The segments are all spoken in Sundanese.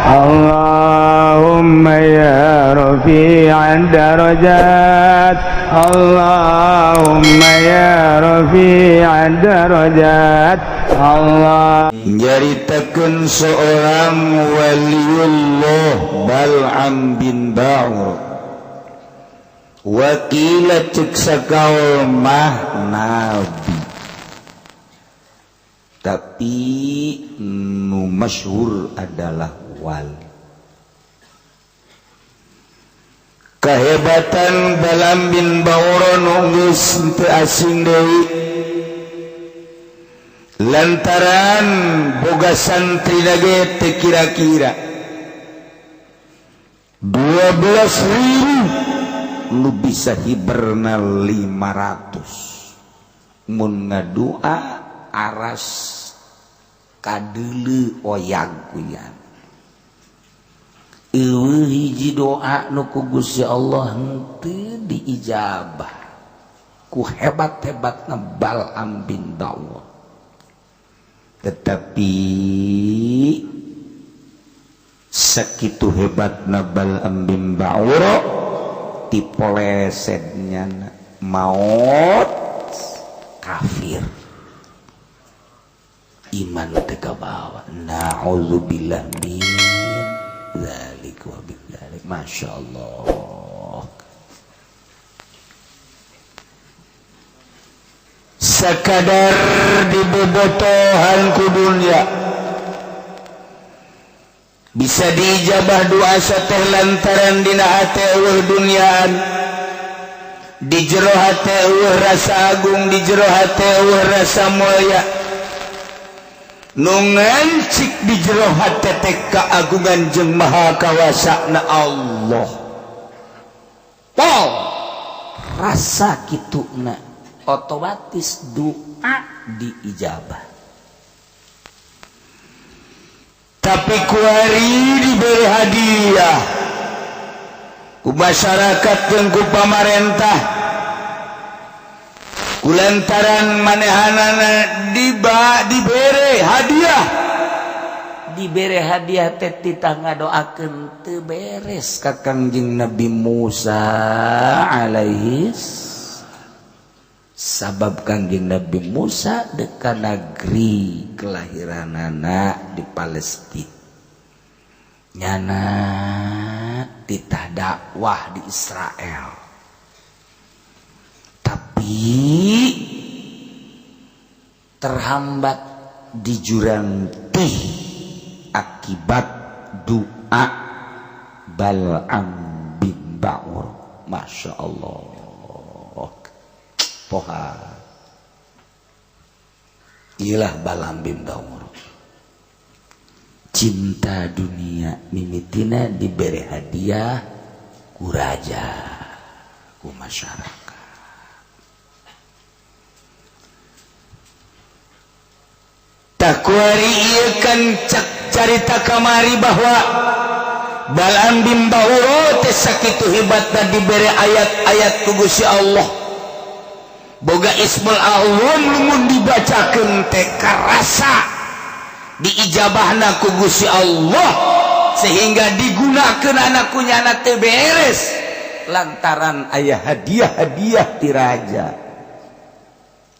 اللهم يا رفيع الدرجات، اللهم يا رفيع الدرجات، الله. Nyaritakeun seorang waliullah, Bal'am bin Ba'ur. Wakila, cek sakaul mah nabi, tapi nu masyhur adalah wali. Kehebatan Balam bin Ba'ur nu geus teu asing deui, lantaran boga santri lagi teu kira-kira 12.000, nu bisa hiberna 500, mun ngadua aras kadeuleu oyag kuyan. Eueuh hiji doa nu ku Gusti Allah henteu diijabah ku hebat-hebatna Bal'am bin Ba'ur. Tetapi sakitu hebatna Bal'am bin Ba'ur, tipolesetnya maut kafir, iman teu kabawa. Na'udzubillah min dzalik wa bidzalik. Masya Allah, sekadar dibobotohan ku dunya bisa diijabah doa teh, lantaran dina hate eueuh duniaan, di jero hate eueuh rasa agung, di jero hate eueuh rasa mulia. Nu ngancik di jero hate teh keagungan jeung maha kawasa na Allah. Pol rasa kitu na, otomatis doa diijabah. Tapi kuari diberi hadiah ku masyarakat jeung ku pamarentah, kulantaran manehanana diba dibere hadiah, dibere hadiah teh titah ngadoakeun teu beres ka Kangjeng Nabi Musa alaihi. Sabab Kangjeng Nabi Musa deka negeri kelahiranana di Palestina, nyana titah dakwah di Israel, tapi terhambat di jurang tih akibat doa Bal'am bin Ba'ur. Masya Allah, poha ilah Bal'am bin Ba'ur, cinta dunia, mimitina diberi hadiah ku raja, ku masyarakat. Takuari ieu kan cak carita kamari bahwa Bal'am bin Ba'ur teh sakitu hebatna diberi ayat-ayat ku Gusti Allah, boga ismul a'zam, lamun dibacakeun teh karasa diijabahna ku Gusti Allah, sehingga digunakeun anak kunyana teh beres lantaran aya hadiah-hadiah ti raja.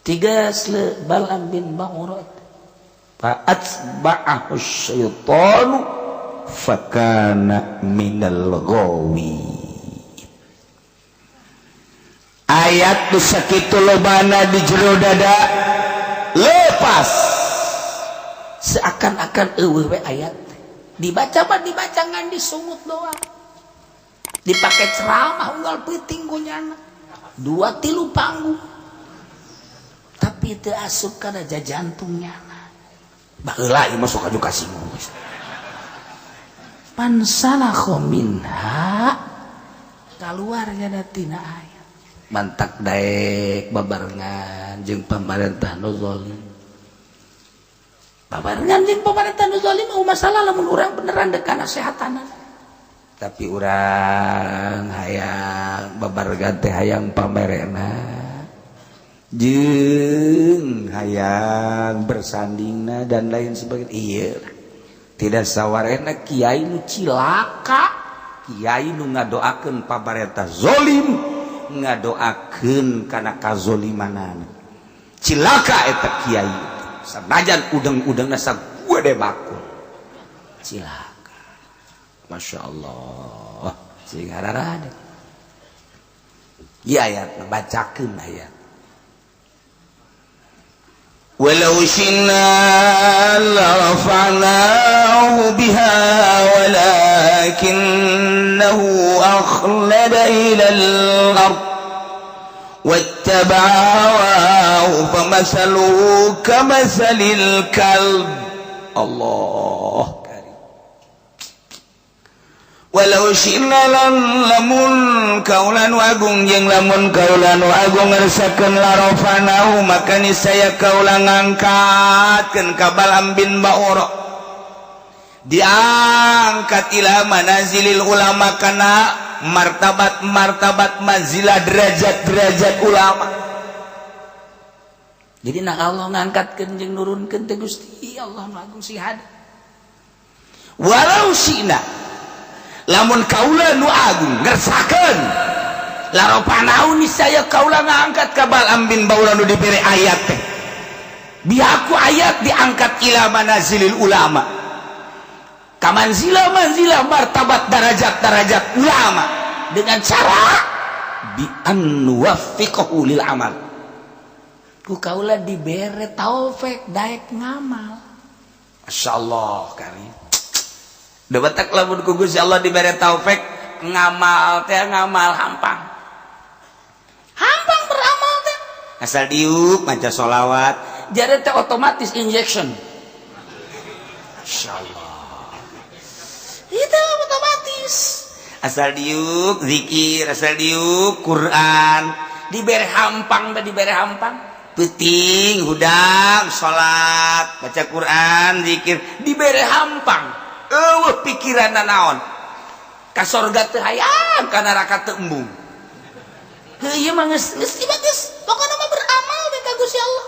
Tiga sle Bal'am bin Ba'ur, fa'atba'ahu syaitanu fakana minal ghawi. Ayat nu sakitu lobana di jero dada lepas, seakan-akan eueuh we ayat dibaca mah, dibaca ngan disungut doang, dipakai ceramah unggal peuting ku nyana dua tilu panggung, tapi teu asup kana jantungnya. Baheula ieu masuk aju kasinggung. Fansalakha minha, kaluarnya tina ayat, mantak daek babarengan jeung pamarentah nu zalim, babarengan jeung pamarentah nu zalim. Mau masalah lamun urang beneran dek nasehatanan, tapi urang hayang babarengan teh hayang pamerena jeung hayang bersandingna dan lain sebagainya. Iya. Tidak sawarehna kiai nu cilaka, kiai nu ngadoakeun pamarentah zolim, ngadoakeun kana kazolimanana. Cilaka eta kiai, sanajan udang-udangna sagede bakul. Cilaka. Masya Allah, sing rada. Ieu ayat bacakeun ayat. ولو شئنا لرفعناه بها ولكنه أخلد إلى الأرض واتبع هواه فمثله كمثل الكلب. Allah karim. Walau syi'na lan lamun kaula nu agung jeung lamun kaula nu agung ngersakeun larafa'nahu maka niscaya kaula ngangkatkeun ka Balam bin Baura, diangkat ila manazilil ulama, kana martabat martabat, manzilah, derajat derajat ulama. Jadi nak Allah ngangkatkeun jeung nurunkeun teh Gusti Allah nu agung sing hade. Walau syi'na lamun kaula nu agung ngersakeun larafa'nahu niscaya kaula ngangkat ka Balam bin Baura nu dibere ayat teh, biaku ayat diangkat ila manazilil ulama, ka manzilah manzilah, martabat, darajat darajat ulama, dengan cara bi an nuwaffiqahu lil amal, ku kaula dibere taufik daek ngamal. Masya Allah karim. Debatak lamun ku Gusti Allah dibere taufik ngamal teh, ngamal hampang. Hampang beramal teh. Asal diuk maca sholawat. Jadi teh otomatis injection. Masya Allah. Itu otomatis. Asal diuk zikir, asal diuk Quran. Dibere hampang teh, dibere hampang. Peuting hudang salat, baca Quran, zikir. Dibere hampang. Eueuh pikiran naon, ka sorga teu hayang, ka neraka teu embung. Heuh, ieu mah geus geus geus pokona mah beramal teh ka Gusti Allah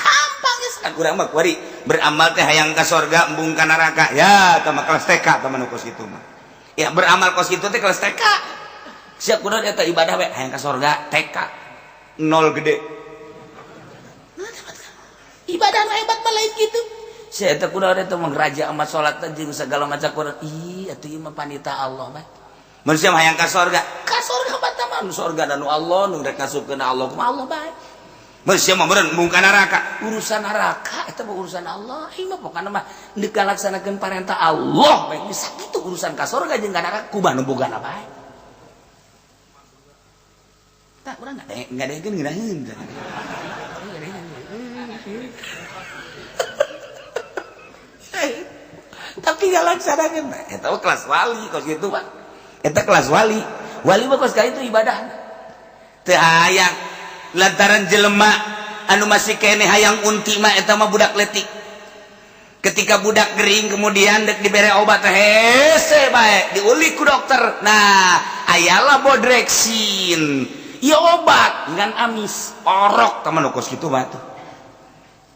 hampang geus. Kan urang mah kuari beramal teh hayang ka sorga, embung ka neraka. Ya tah mah kelas TK tah mah nu kos kitu mah. Ya, beramal kos kitu teh kelas TK. Siap kudu eta ibadah we hayang ka sorga TK. Nol gede. Ibadah nu hebat mah lain gitu. Saya teh kudu eta mah raja amat salat teh jeung segala macam Quran. Ih, atuh ieu mah panita Allah bae. Manusia mah hayang ka sorga. Ka sorga mah tah mah nu sorga dan nu Allah nu rek ngasupkeun Allah kumaha Allah bae. Manusia mah meureun embung ka neraka. Urusan neraka eta mah urusan Allah. Ieu mah pokona mah deuk ngalaksanakeun parentah Allah bae, geus sakitu urusan ka sorga jeung ka neraka kumaha nu bogana bae. Tah urang ngadengekeun ngeunaheun. Tapi nggak laksanakeun eta mah kelas wali kos kitu mah. Eta kelas wali. Wali mah kos ka itu ibadah. Teu hayang lantaran jelema anu masih keneh hayang unti mah eta mah budak letik. Ketika budak gering kemudian dek dibere obat hese bae diulik ku dokter. Nah, ayalah bodreksin. Ieu obat ngan amis. Orok tah mah nu kos kitu mah tuh.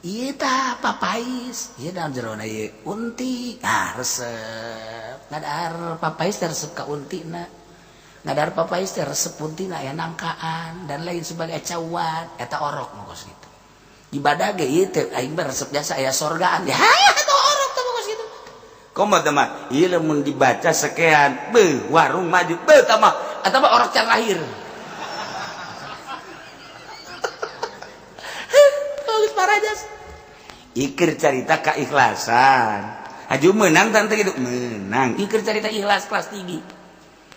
Ieu tah papais, ieu dalam jerona ieu unti. Nah, resep. Ngadar papais teh resep ka untina. Ngadar papais teh resep untina aya nangkaan dan lain sebagai cawat eta orok nu kos kitu. Ibadah ge ieu teh aing mah resep jasa aya sorgaan. Ya eta orok teh kos kitu. Komo teh mah ieu lamun dibaca sekian, beuh warung maju, beuh tah mah eta mah orok can lahir. Ikir carita keikhlasan. Haju menang tante gitu menang. Ikir carita ikhlas kelas tinggi.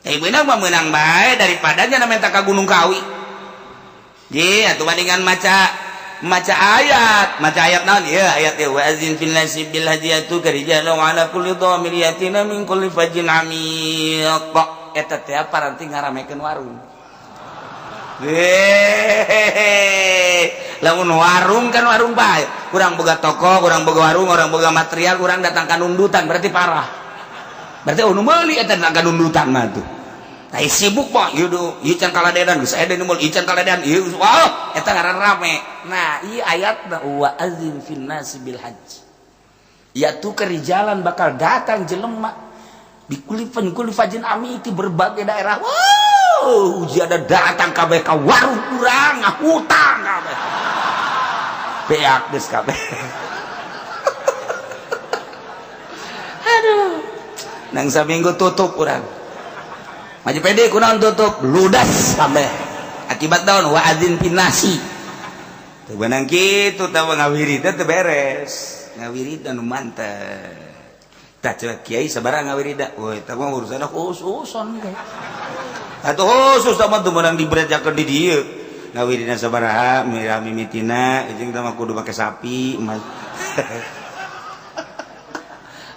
Eh menang mah menang bae daripada nya minta ka Gunung Kawi. Ye atuh bandingan maca maca ayat naon ieu ayat ieu wa azin fil nasi bil hadiyatu karijalu ala kulli dhamir yatina min kulli fajjin amiq. Eta teh paranti ngaramekeun warung. Hehehe. Lamun warung kan warung bae, kurang boga toko, kurang boga warung, orang boga material, kurang datang ka nundutan berarti parah. Berarti oh nu meuli eta datang ka nundutan mah tuh. Tah sibuk mah ieu du, ieu can kaladedan geus aya nu meuli, ieu can kaladedan, ieu wah eta ngaran rame. Nah, ieu ayatna wa azin fin nasi bil hajj. Ya tuh ke jalan bakal datang jelema bikulli kulli fajjin amiq, berbagai daerah. Wow, uji ada datang kabeh ka warung urang, hutang kabeh, beak geus kabeh. Aduh, nang saminggu tutup urang. Maju pede kunaon tutup, ludas kabeh. Akibat daun wa adzin finnasi. Teu beunang kitu tah, ngawirid teh beres, ngawirid anu mantep. Tah, coba kiai sabaraha ngawirida? Woi, eta mah urusanna khususon atuh, khusus sama tuh meunang diberejakeun di dieu. Ngawiridna sabaraha mirah mimitina jeung tah mah kudu make sapi emas.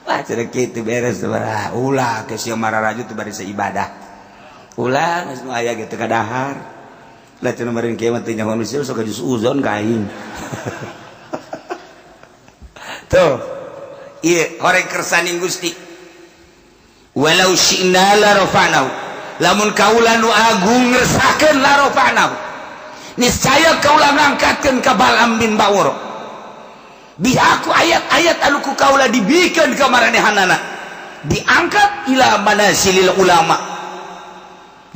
Wah, cenah kitu beres sabaraha. Ulah ke sia mararaju teu bari ibadah. Ulah geus nu aya ge teu kadahar. Lah, cenah meureun kieu mah teu nyaho sok uzon ka aing. Tuh. Ieu horeng kersaning Gusti. Walau syi'na la rafa'nahu. Lamun kaula nu agung ngersakeun, la rafa'nahu. Niscaya kaula ngangkatkeun ka Bal'am bin Ba'ura. Biha ku ayat-ayat anu ku kaula dibikeun ka maranehanana. Diangkat ila manasilil ulama.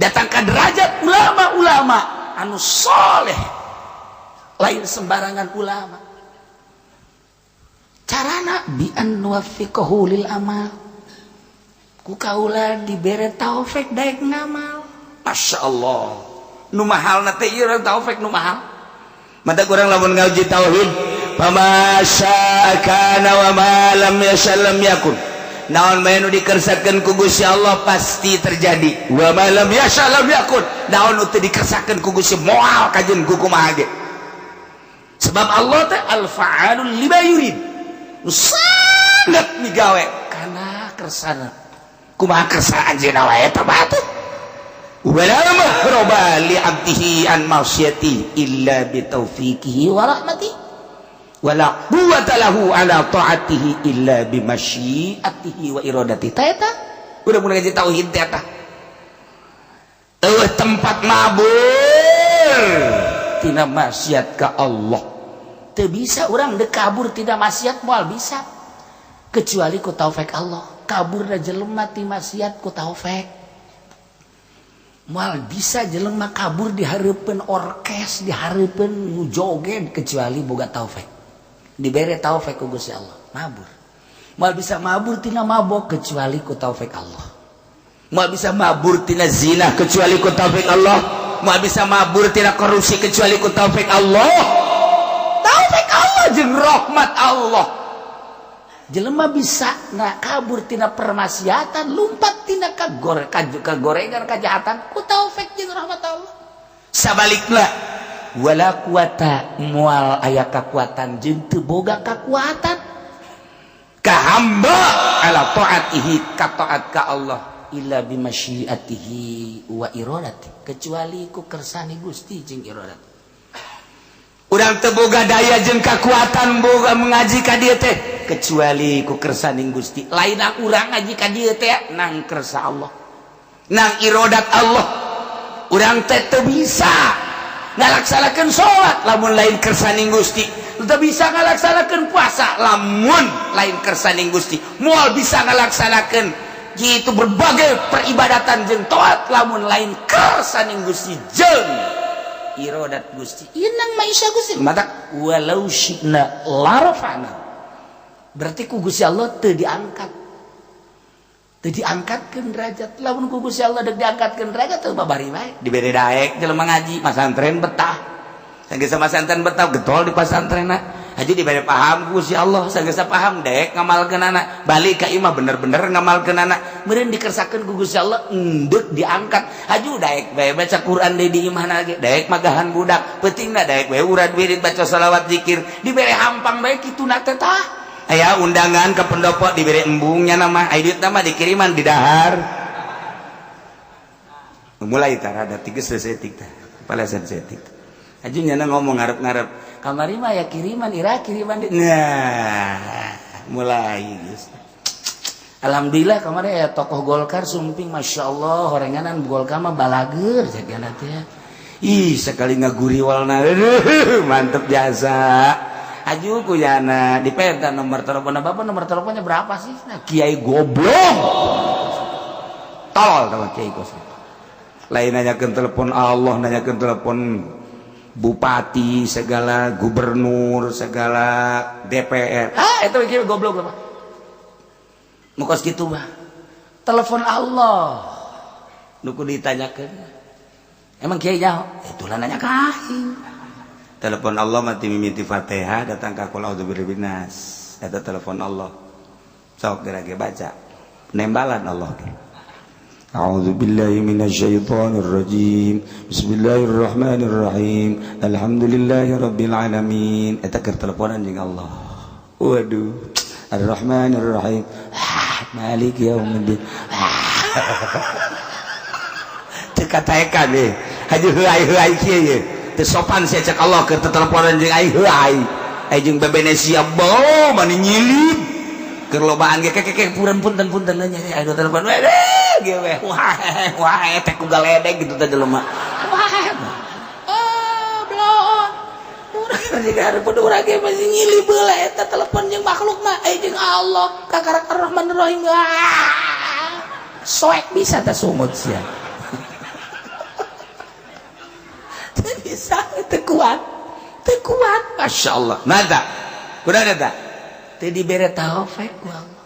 Datang ka derajat ulama-ulama anu soleh. Lain sembarangan ulama. Carana bi an nuwaffiqahu lil amal, ku kaula dibere taufik daek ngamal. Masya Allah, nu mahal teh ieu taufik nu mahal. Mata kurang lamun ngaji tauhid, fama syaa kana wa ma lam yasha lam yakun. Naon bae nu dikersakeun ku Gusti Allah pasti terjadi. Wa ma lam yasha lam yakun. Naon nu teu dikersakeun ku Gusti moal kajeun ku kumaha ge, sebab Allah teh al fa'alul lima yurid, sangat migawe karena kersana. Kumaha kersa anjeunna wae eta batu. Wala mahraba li abdihi an maksiati illa bi taufiqihi wa rahmatihi, wala quwwata lahu ala taatihi illa bi masyiatihi wa iradati. Ta eta udah mulai ngaji tauhid teh eta eueuh tempat mabur tina maksiat ka Allah. Teu bisa urang dek kabur tidak maksiat, moal bisa kecuali ku taufik Allah. Kabur da jelema ti maksiat ku taufik. Moal bisa jelema kabur di hareupeun orkes, di hareupeun nu joget, kecuali boga taufik, dibere taufik ku Gusti Allah mabur. Moal bisa mabur tina mabok kecuali ku taufik Allah. Moal bisa mabur tina zina kecuali ku taufik Allah. Moal bisa mabur tina korupsi kecuali ku taufik Allah. Taufik Allah jeung rahmat Allah. Jelema bisa na kabur tina permaksiatan, lumpat tina kagorengan, kejahatan ku taufik jeung rahmat Allah. Sabalikna, wala quwata, moal aya kakuatan jeung teu boga kakuatan ka hamba ala taatihi, ka taat ka Allah, illa bimasyiatihi wa iradati, kecuali ku kersane Gusti jeung iradat. Urang teu boga daya jeung kakuatan boga mengaji ka dieu teh kecuali ku kersaning Gusti. Lain urang ngaji ka dieu teh, nang kersa Allah, nang irodat Allah. Urang teh teu bisa ngalaksanakeun salat lamun lain kersaning Gusti, teu bisa ngalaksanakeun puasa lamun lain kersaning Gusti, moal bisa ngalaksanakeun gitu berbagai peribadatan jeung taat lamun lain kersaning Gusti jeung irodat Gusti. Ieu nang maisha Gusti. Mata walau syi'na larafa'na, berarti ku Gusti Allah teu diangkat, teu diangkatkeun derajat. Lamun ku Gusti Allah dek diangkatkeun derajat teu babari bae dibere daek jelema ngaji masantren betah. Sanggeus masantren betah, getol di pasantrenna. Haji dibere paham ku Gusti Allah, sanggeus paham daek ngamalkeunana, balik ka imah bener-bener ngamalkeunana, meureun dikersakeun ku Gusti Allah endek diangkat. Haju daek bae baca Quran deui di imahna ge, daek magahan budak peutingna, daek bae urad wirid, baca salawat, zikir, dibere hampang bae kituna teh. Tah, aya undangan ke pendopo dibere embungnya, nama aya duit nama dikiriman di dahar. Mulai tar ada tiga sesetik tah palasan setik. Aju nyana ngomong ngarep-ngarep kamari mah ya kiriman ira kiriman. Nah, mulai geus. Alhamdulillah kemarin ya tokoh Golkar sumping, Masya Allah, horenganan Golkar mah balager jagana teh. Ih, sekali ngaguriwalna, mantep jasa. Aju ku yana dipenta nomor telepon bapak, nomor teleponnya berapa sih? Nah, kiai goblok. Tolol sama kiai kos. Lain nanyakeun telepon Allah, nanyakeun telepon bupati segala, gubernur segala, DPR. Ah, itu kiai goblok apa? Nu kos kitu mah. Telepon Allah. Nu kudu ditanyakeun. Emang kiai nyaho? Itulah nanya ka aing. Telepon Allah mati mimiti Fatihah datang ka qul a'udzu birabbin nas. Eta telepon Allah. Sok geura ge baca. Nembalan Allah ge. A'udzu billahi minasyaitonir rajim. Bismillahirrahmanirrahim. Alhamdulillahi rabbil alamin. Eta keur teleponan jeung Allah. Waduh. Ar-Rahmanir Rahim. Ah, Malik yaumiddin. Teu kataekan deh. Haji heuai-heuai kieu ye. Teu sopan sia cek Allah keur teteleponan jeung aing heuai. Aing jeung bebene sia bau mani nyilib. Keur lobaan ge keke punten punten punten nya aing telepon we ge we. Wah wah teh ku galedeg gitu teh jelema. Wah. Ah, bloon. Urang jiga hareupeun urang ge masih nyilib heula eta telepon jeung makhluk mah aing jeung Allah kakarak Ar-Rahmanir Rahim. Ah. Soek bisa teh sungut sia. Teu bisa, teu kuat. Teu kuat, Masya Allah. Mata, kuda eta. Teu dibere taufik ku Allah.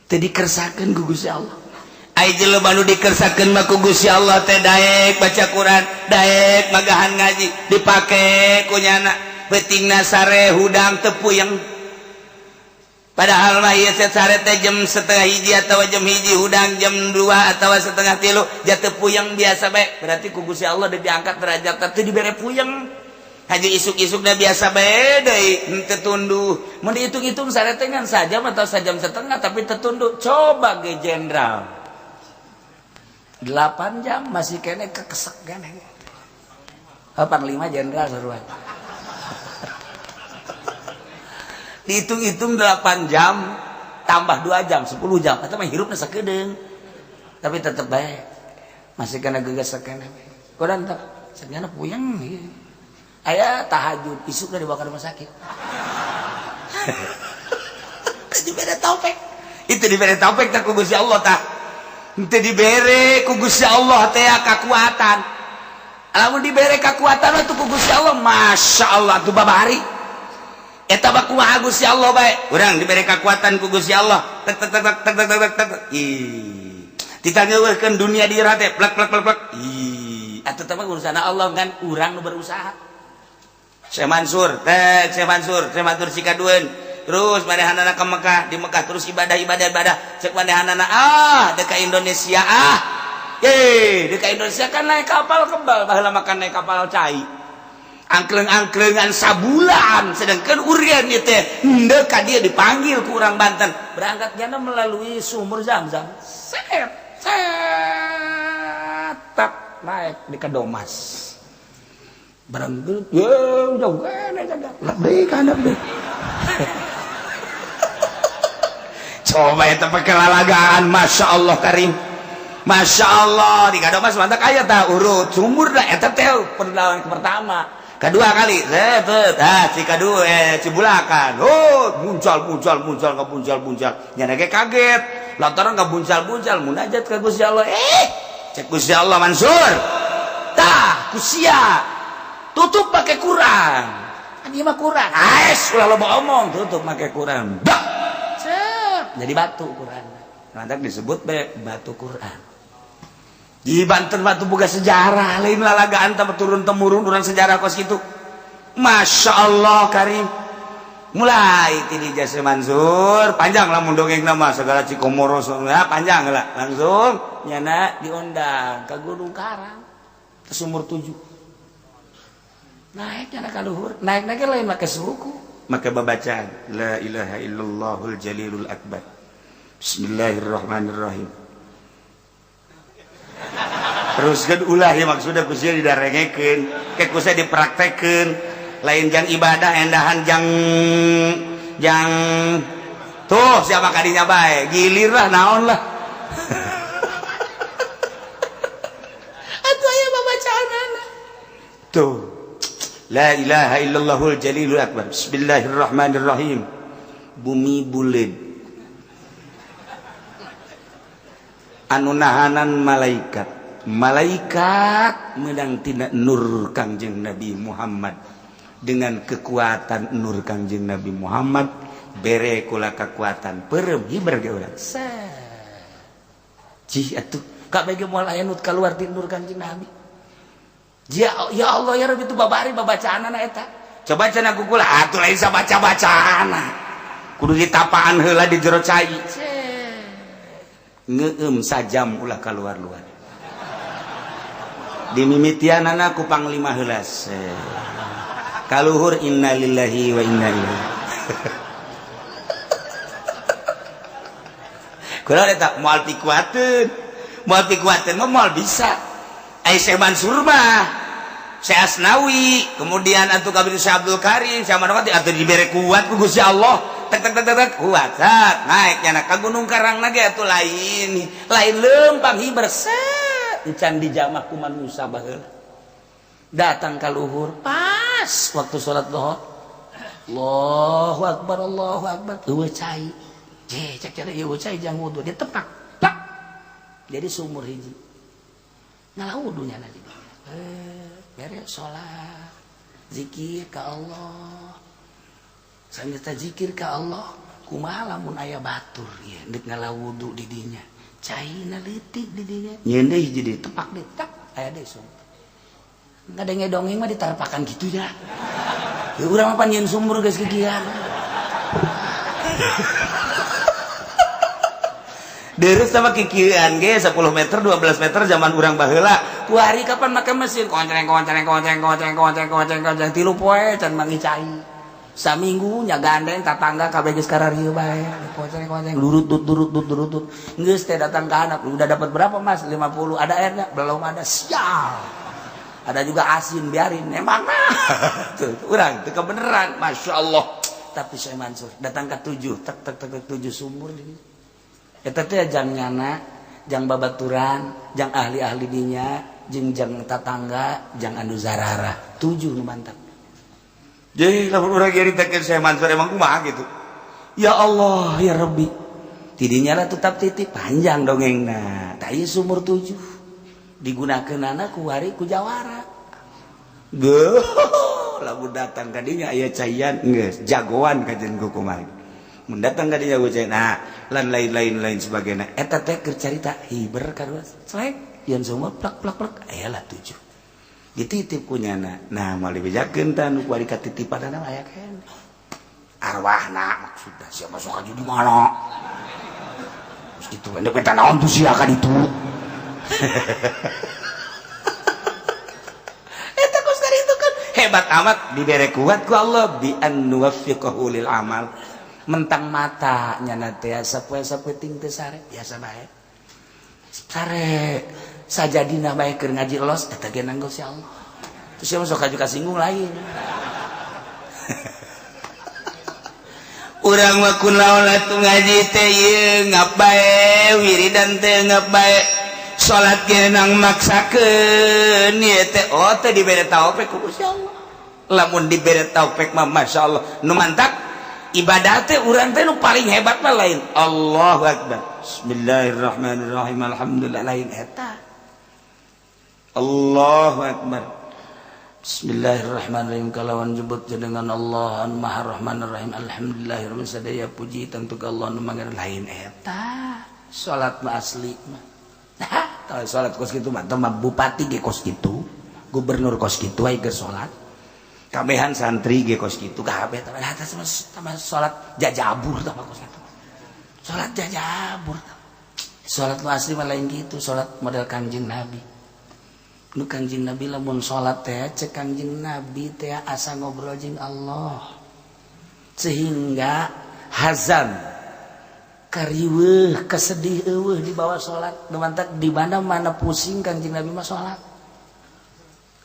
Teu dikersakeun ku Gusti Allah. Ai jelema nu dikersakeun mah ku Gusti Allah teh daek baca Quran, daek magahan ngaji, dipake ku nyana. Peutingna sare hudang teu puyeng. Padahal mah ieu sare teh jam 12.30 atawa jam 1, hudang jam 2 atawa 2.30 jatuh puyeng biasa bae. Berarti ku Gusti Allah diangkat derajat teh dibere puyeng. Haji isuk-isuk dah biasa bae deui henteu tunduh. Mun dihitung-hitung sare teh ngan sajam atau sajam setengah tapi tertunduk. Coba ge jenderal. 8 jam masih kene kekesek kene. Panglima jenderal sarua. Dihitung-hitung 8 jam tambah 2 jam 10 jam atau mah hirupna sakedeung. Tapi tetep bae masih kena gegesek kene. Kodan teh sagana puyeng ieu. Aya tahajud isuk dibawa ke rumah sakit. Teu dibere taufik. Itu dibere taufik teh ku Gusti Allah tah. Henteu dibere ku Gusti Allah teh kakuatan. Lamun dibere kakuatan mah ku Gusti Allah, Masya Allah tuh babari. Eta mah kumaha Gusti Allah bae. Urang dibere kakuatan ku Gusti Allah. Tek tek tek tek tek tek tek. Ih. Ditangeuweuhkeun dunia di teh plek plek plek plek. Ih, atuh teh mah urusan Allah kan urang nu berusaha. Syekh Mansur, teh Syekh Mansur, Syekh Mansur sikadueun. Terus manehanana ke Mekah, di Mekah terus ibadah ibadah ibadah. Cek manehanana ah deuk ka Indonesia ah. Ye, deuk ka Indonesia kan naik kapal kebal, baheula makan naik kapal cai. Angkleng-angklengan sabulan, sedangkan urian ieu teh henteu ka dieu dipanggil ku urang Banten. Berangkat jana melalui sumur Zam-Zam. Set, set, tap naik di Kadomas. Barang ye jauh kene jaga. Lebih kan lebih. Coba eta pakai lalagaan, Masya Allah Karim. Masya Allah di Kadomas mantap aya tah urut sumur dah eta teh perjalanan pertama. Kedua kali set ah Cikadu Cibulakan. Oh, muncal muncal muncal ka muncal muncal. Nya ge kaget. Lantaran ka muncal muncal munajat ka Gusti Allah. Cek Gusti Allah Mansur. Tah, kusia. Tutup pakai Quran. Kan ieu mah Quran. Ais ulah loba omong, tutup pakai Quran. Bak. Cep, jadi batu Quran. Lantak disebut be batu Quran. Di Banten batu boga sejarah, lain lalagaan teh turun temurun urang sejarah kos kitu. Masya Allah Karim. Mulai ti jasa Mansur, panjang lah mun dongeng nama segala Cikomoro ya, panjang lah. Langsung nyana diundang ke Gunung Karang ke sumur 7. Naik nyana ka luhur, naik-naik lain make suku, make babacaan la ilaha illallahul jalilul akbar. Bismillahirrahmanirrahim. Terus kan ulah ya maksudnya ku sia didarengekeun, ke ku sia dipraktekeun, lain jang ibadah endahan jang jang tuh siapa kadinya bae, gilir lah naon lah. Atuh aya babacaanana. Tuh. La ilaha illallahul jalilul akbar. Bismillahirrahmanirrahim. Bumi buleud. Anu nahanan malaikat. Malaikat menang tina nur Kangjeng Nabi Muhammad. Dengan kekuatan nur Kangjeng Nabi Muhammad bere kula kekuatan peureum hiber ge urang. Cih atuh kabeh ge moal aya nu kaluar ti nur Kangjeng Nabi. Ya, ya Allah ya Rabbi itu babari babacaanana eta. Coba cenah ku kula atuh lain sabaca-bacaana. Kudu ditapaan heula di jero cai. Ngeueum sajam ulah kaluar-luar. Dimimitianana ku panglima heula. Kaluhur innalillahi wa inna ilaihi. Kula eta moal pikuateun. Moal pikuateun mah moal bisa. Syekh Mansur mah, Syekh Asnawi, kemudian atuh kabeh Syekh Abdul Karim, Syekh Manawati atuh dibere kuat ku Gusti Allah. Tek tek tek tek kuat. Sat, naik nyana ka Gunung Karang ge atuh lain. Lain leumpang hiber set encan dijamah ku manusa baheula. Datang ka luhur pas waktu salat zuhur. Allahu akbar, Allahu akbar. Eueuh cai. Je cek cek eueuh cai jang wudu ditepak. Plak. Jadi sumur hiji. Ngalah wudunya nanti beres sholat zikir ka Allah sambil zikir ka Allah kumaha lamun aya batur ya deuk ngalah wudu di dinya caina leutik di dinya nyeun deui jadi tepak deui tak aya deui sumur ngadenge dongeng mah ditarpakan gitu ya ya urang mah pan nyeun sumur geus kikian. Deres sama kikian ge 10 meter 12 meter zaman urang baheula. Kuari kapan make mesin konceng konceng konceng konceng konceng konceng konceng tilu poe can mangi cai. Saminggu nya gandeng tatangga kabeh geus kararieu bae. Konceng konceng durut dut durut dut durut dut. Geus teh datang ka anak, udah dapat berapa Mas? 50. Ada airnya? Belum ada. Sial. Ada juga asin biarin. Emang nah. Tuh urang teu kebeneran, Masya Allah. Tapi Syekh Mansur datang ka 7 tek tek tek 7 sumur di eta teh jang nyana, jang babaturan, jang ahli-ahli dinya, jeung jang tatangga, jang anu zarara. 7 nu mantap. Jadi lamun urang nyaritakeun Syekh Mansur emang kumaha gitu. Ya Allah, ya Rabbi. Tidinya lah tetap titik panjang dongengna. Tah ieu sumur 7 digunakeunana ku wari ku jawara. Geuh, lamun datang ka dinya aya caian geus jagoan kajen ku kumaha. Mun datang ka dinya ku nah lan lain-lain lain sebagainya eta teh keur carita hiber kadua selek yeun semua plak plak plak aya lah 7 dititip ku nyana nah moal dibejakeun tah nu kuari katitipanana aya keneh arwahna maksudna sia masuk ka di mana geus kitu endek minta naon tuh sia ka ditu eta kos itu kan hebat amat dibere kuat ku Allah bi an nuwaffiqahu lil amal mentang mata nyana teh sapoe-sapoe ting teh sare biasa bae sare sajadina bae keur ngaji los eta ge nanggo si Allah terus sia sok kaju kasinggung lain urang mah kunaon atuh ngaji teh ieu ngap bae wiridan teh ngap bae salat ge nang maksakeun ieu teh oh teh dibere taufik ku Gusti Allah lamun dibere taufik mah masyaallah nu mantak ibadah teh urang teh nu paling hebat mah lain Allahu akbar bismillahirrahmanirrahim alhamdulillah lain eta Allahu akbar bismillahirrahmanirrahim kalawan jebut jenengan Allah anu maha rahmanirrahim alhamdulillahirabbil sadaya puji tentu ka Allah nu mangan lain eta salat mah asli mah nah salat kos kitu mah teh bupati ge kos kitu gubernur kos kitu aya ge salat kabehan santri ge kos kitu kabeh tah sama salat jajabur tah kos kitu salat jajabur salat nu asli mah lain gitu salat model Kangjeng Nabi nu Kangjeng Nabi lamun salat teh cek Kangjeng Nabi teh asa ngobrol jeung Allah sehingga hazan kariweuh kesedih eueuh di bawah salat nu mantak di mana-mana pusing Kangjeng Nabi mah salat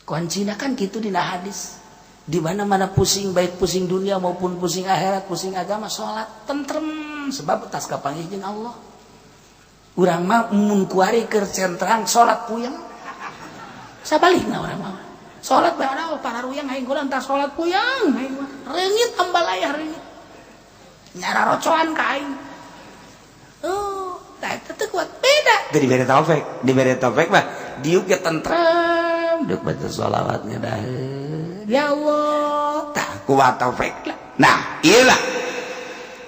kuncina kan kitu dina hadis di mana-mana pusing baik pusing dunia maupun pusing akhirat pusing agama salat tentrem sebab tas kapanggih jeung Allah urang mah mun kuari keur centrang salat puyeng sabalikna urang mah Salat bae ada para ruyang aing gula entar salat puyang aing mah. Reungit ambalayah reungit. Nyara rocoan ka aing. Oh, tah eta teu kuat beda. Teu dibere taufik, dibere taufik mah diuk ge tentrem, deuk baca sholawatnya dah. Ya Allah, tah kuat taufik. Nah, iyalah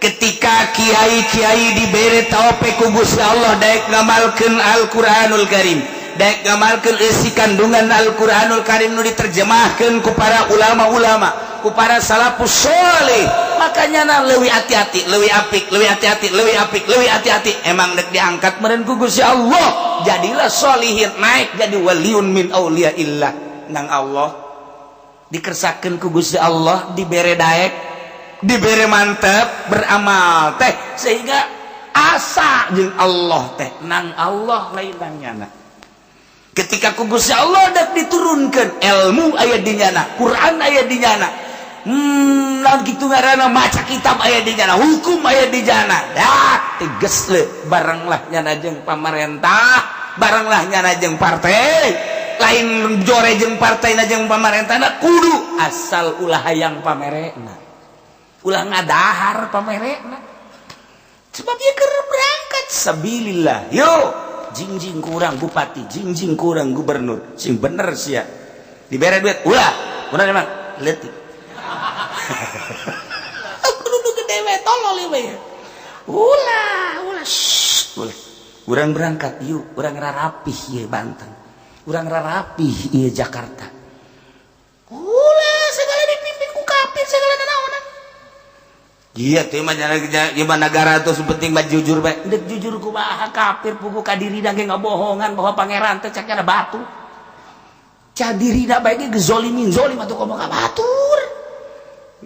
ketika kiai-kiai dibere taufik ku Gusti Allah daek ngamalkeun Al-Qur'anul Karim, daek ngamalkeun isi kandungan Al-Qur'anul Karim nu diterjemahkeun ku para ulama-ulama, ku para salafus sholeh. Makanya na leuwih hati-hati, leuwih apik, leuwih hati-hati, leuwih apik, leuwih hati-hati. Emang dek diangkat meureun ku Gusti Allah, jadilah sholihin, naik jadi waliun min auliyaillah nang Allah. Dikersakeun ku Gusti Allah, dibere daek, dibere mantep beramal teh sehingga asa jeung Allah teh nang Allah lain nang nyana. Ketika ku Gusti Allah dak diturunkan ilmu aya di nyana, Quran aya di nyana, lamun kitu ngaranna maca kitab aya di nyana, hukum aya di nyana, dah tegas le barenglah nyana jeung pamarentah, barenglah nyana jeung partai, lain jore jeung partai na jeung pamarentah kudu asal ulah hayang pamerena, ulah ngadahar pamerena, sebab dia keur berangkat sabilillah. Yo jingjing kurang bupati, jingjing kurang gubernur, sing bener sia dibere duit ulah bener emang leutik. Aku duduk gede we tolol we. Ulah, ulah, shh, ulah. Urang berangkat yuk, urang rarapih ieu Banten, urang rarapih ieu Jakarta. Ulah segala dipimpin ku kafir segala nanaonan. Iya tuh mah gimana negara tuh penting mah jujur bae. Dek jujur kumaha kafir pugu ka dirina ge ngabohongan bahwa pangeran teh cek ada batu. Ca dirina bae ge gezolimin zolim atuh komo ka batur.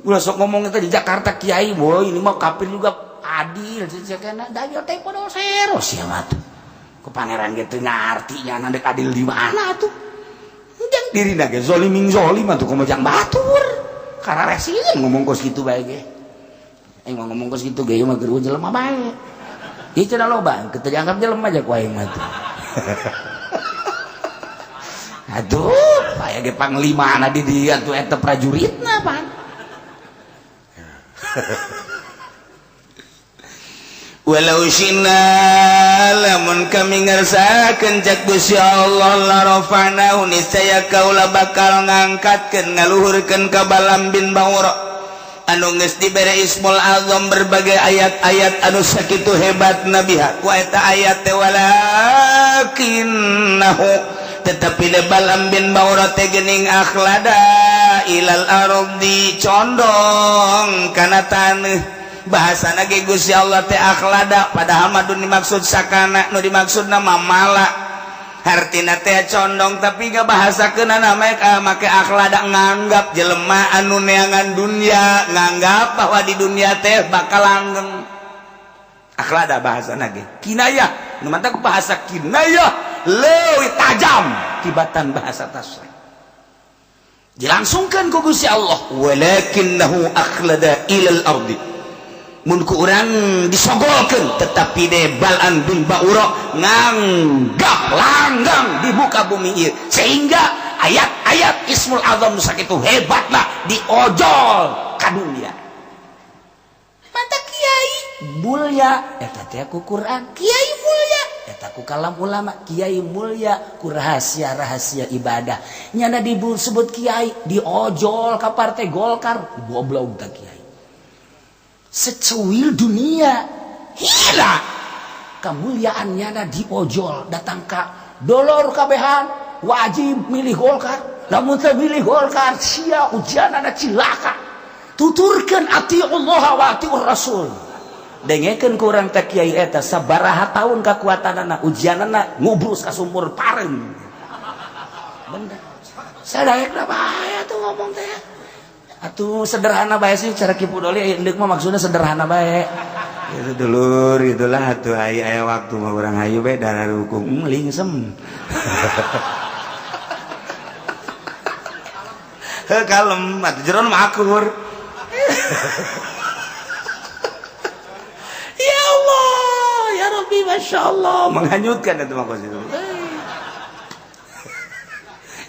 Ulah sok ngomong teh di Jakarta kiai, boy ini mah kafir juga adil cek da teh podo sero sia mah tuh. Ku pangeran ge teu ngarti nya dek adil di mana atuh. Jang dirina ge zolimin zolim atuh komo jang batur. Kararesin ngomong kos kitu bae ge. Aing mah ngomong kos kitu ge mah geus jelema bae. Ieu cenah loba, kitu dianggap jelema aja ku aing mah tuh. Aduh, aya ge panglimana di dieu atuh eta prajuritna pan. Walau syina lamun kami ngersakeun cak Gusti Allah la rafa'nahu niscaya kaula bakal ngangkatkeun ngaluhurkeun ka Balam bin Baura anu geus dibere Ismul Azam berbagai ayat-ayat anu sakitu hebat nabiha ku eta ayat teh walakinnahu tetapi de Balam bin Baura teh geuning akhlada ilal ardi condong kana taneuh. Bahasana ge Gusti Allah teh akhlada padahal mah nu dimaksud sakana nu dimaksudna mamala hartina teh condong tapi gak bahasakeunana make akhlada nganggap jelema anu neangan dunia nganggap bahwa di dunia teh bakal langgeng. Akhlada bahasana ge kinayah nu mantak bahasa kinayah leuwih tajam tibatan bahasa tasrif dilangsungkeun ku Gusti Allah walakinnahu akhlada ilal ardi mun ku urang disogolkeun tetapi de Balam bin Baura nganggap langgang di muka bumi ieu sehingga ayat-ayat Ismul Azam sakitu hebatna diojol ka dunia. Mata kiai mulya eta teh ku Quran, kiai mulya eta ku kalam ulama, kiai mulya ku rahasia-rahasia ibadah. Nyana disebut kiai diojol ka partai Golkar, goblok teh kiai. Secuil dunia hila kemuliaan nyana diojol datang ka dolor kabehan wajib milih Golkar, lamun teu milih Golkar sia ujianana cilaka. Tuturkeun atiullah wa atiur rasul. Dengekeun ku urang teh kiai eta sabaraha tahun kakuatanana ujianana ngubrus ka sumur pareum. Bener. Sadaekna bae atuh ngomong teh. Atuh sederhana bae sih cara Ki Pudoli deuk mah maksudna sederhana bae. Itu dulur itulah atuh aya waktu mah urang hayu bae darah hukum lingsem. Heuh kalem atuh jeron mah akur. Ya Allah, ya Rabbi, Masya Allah, menghanyutkan itu mah kos itu.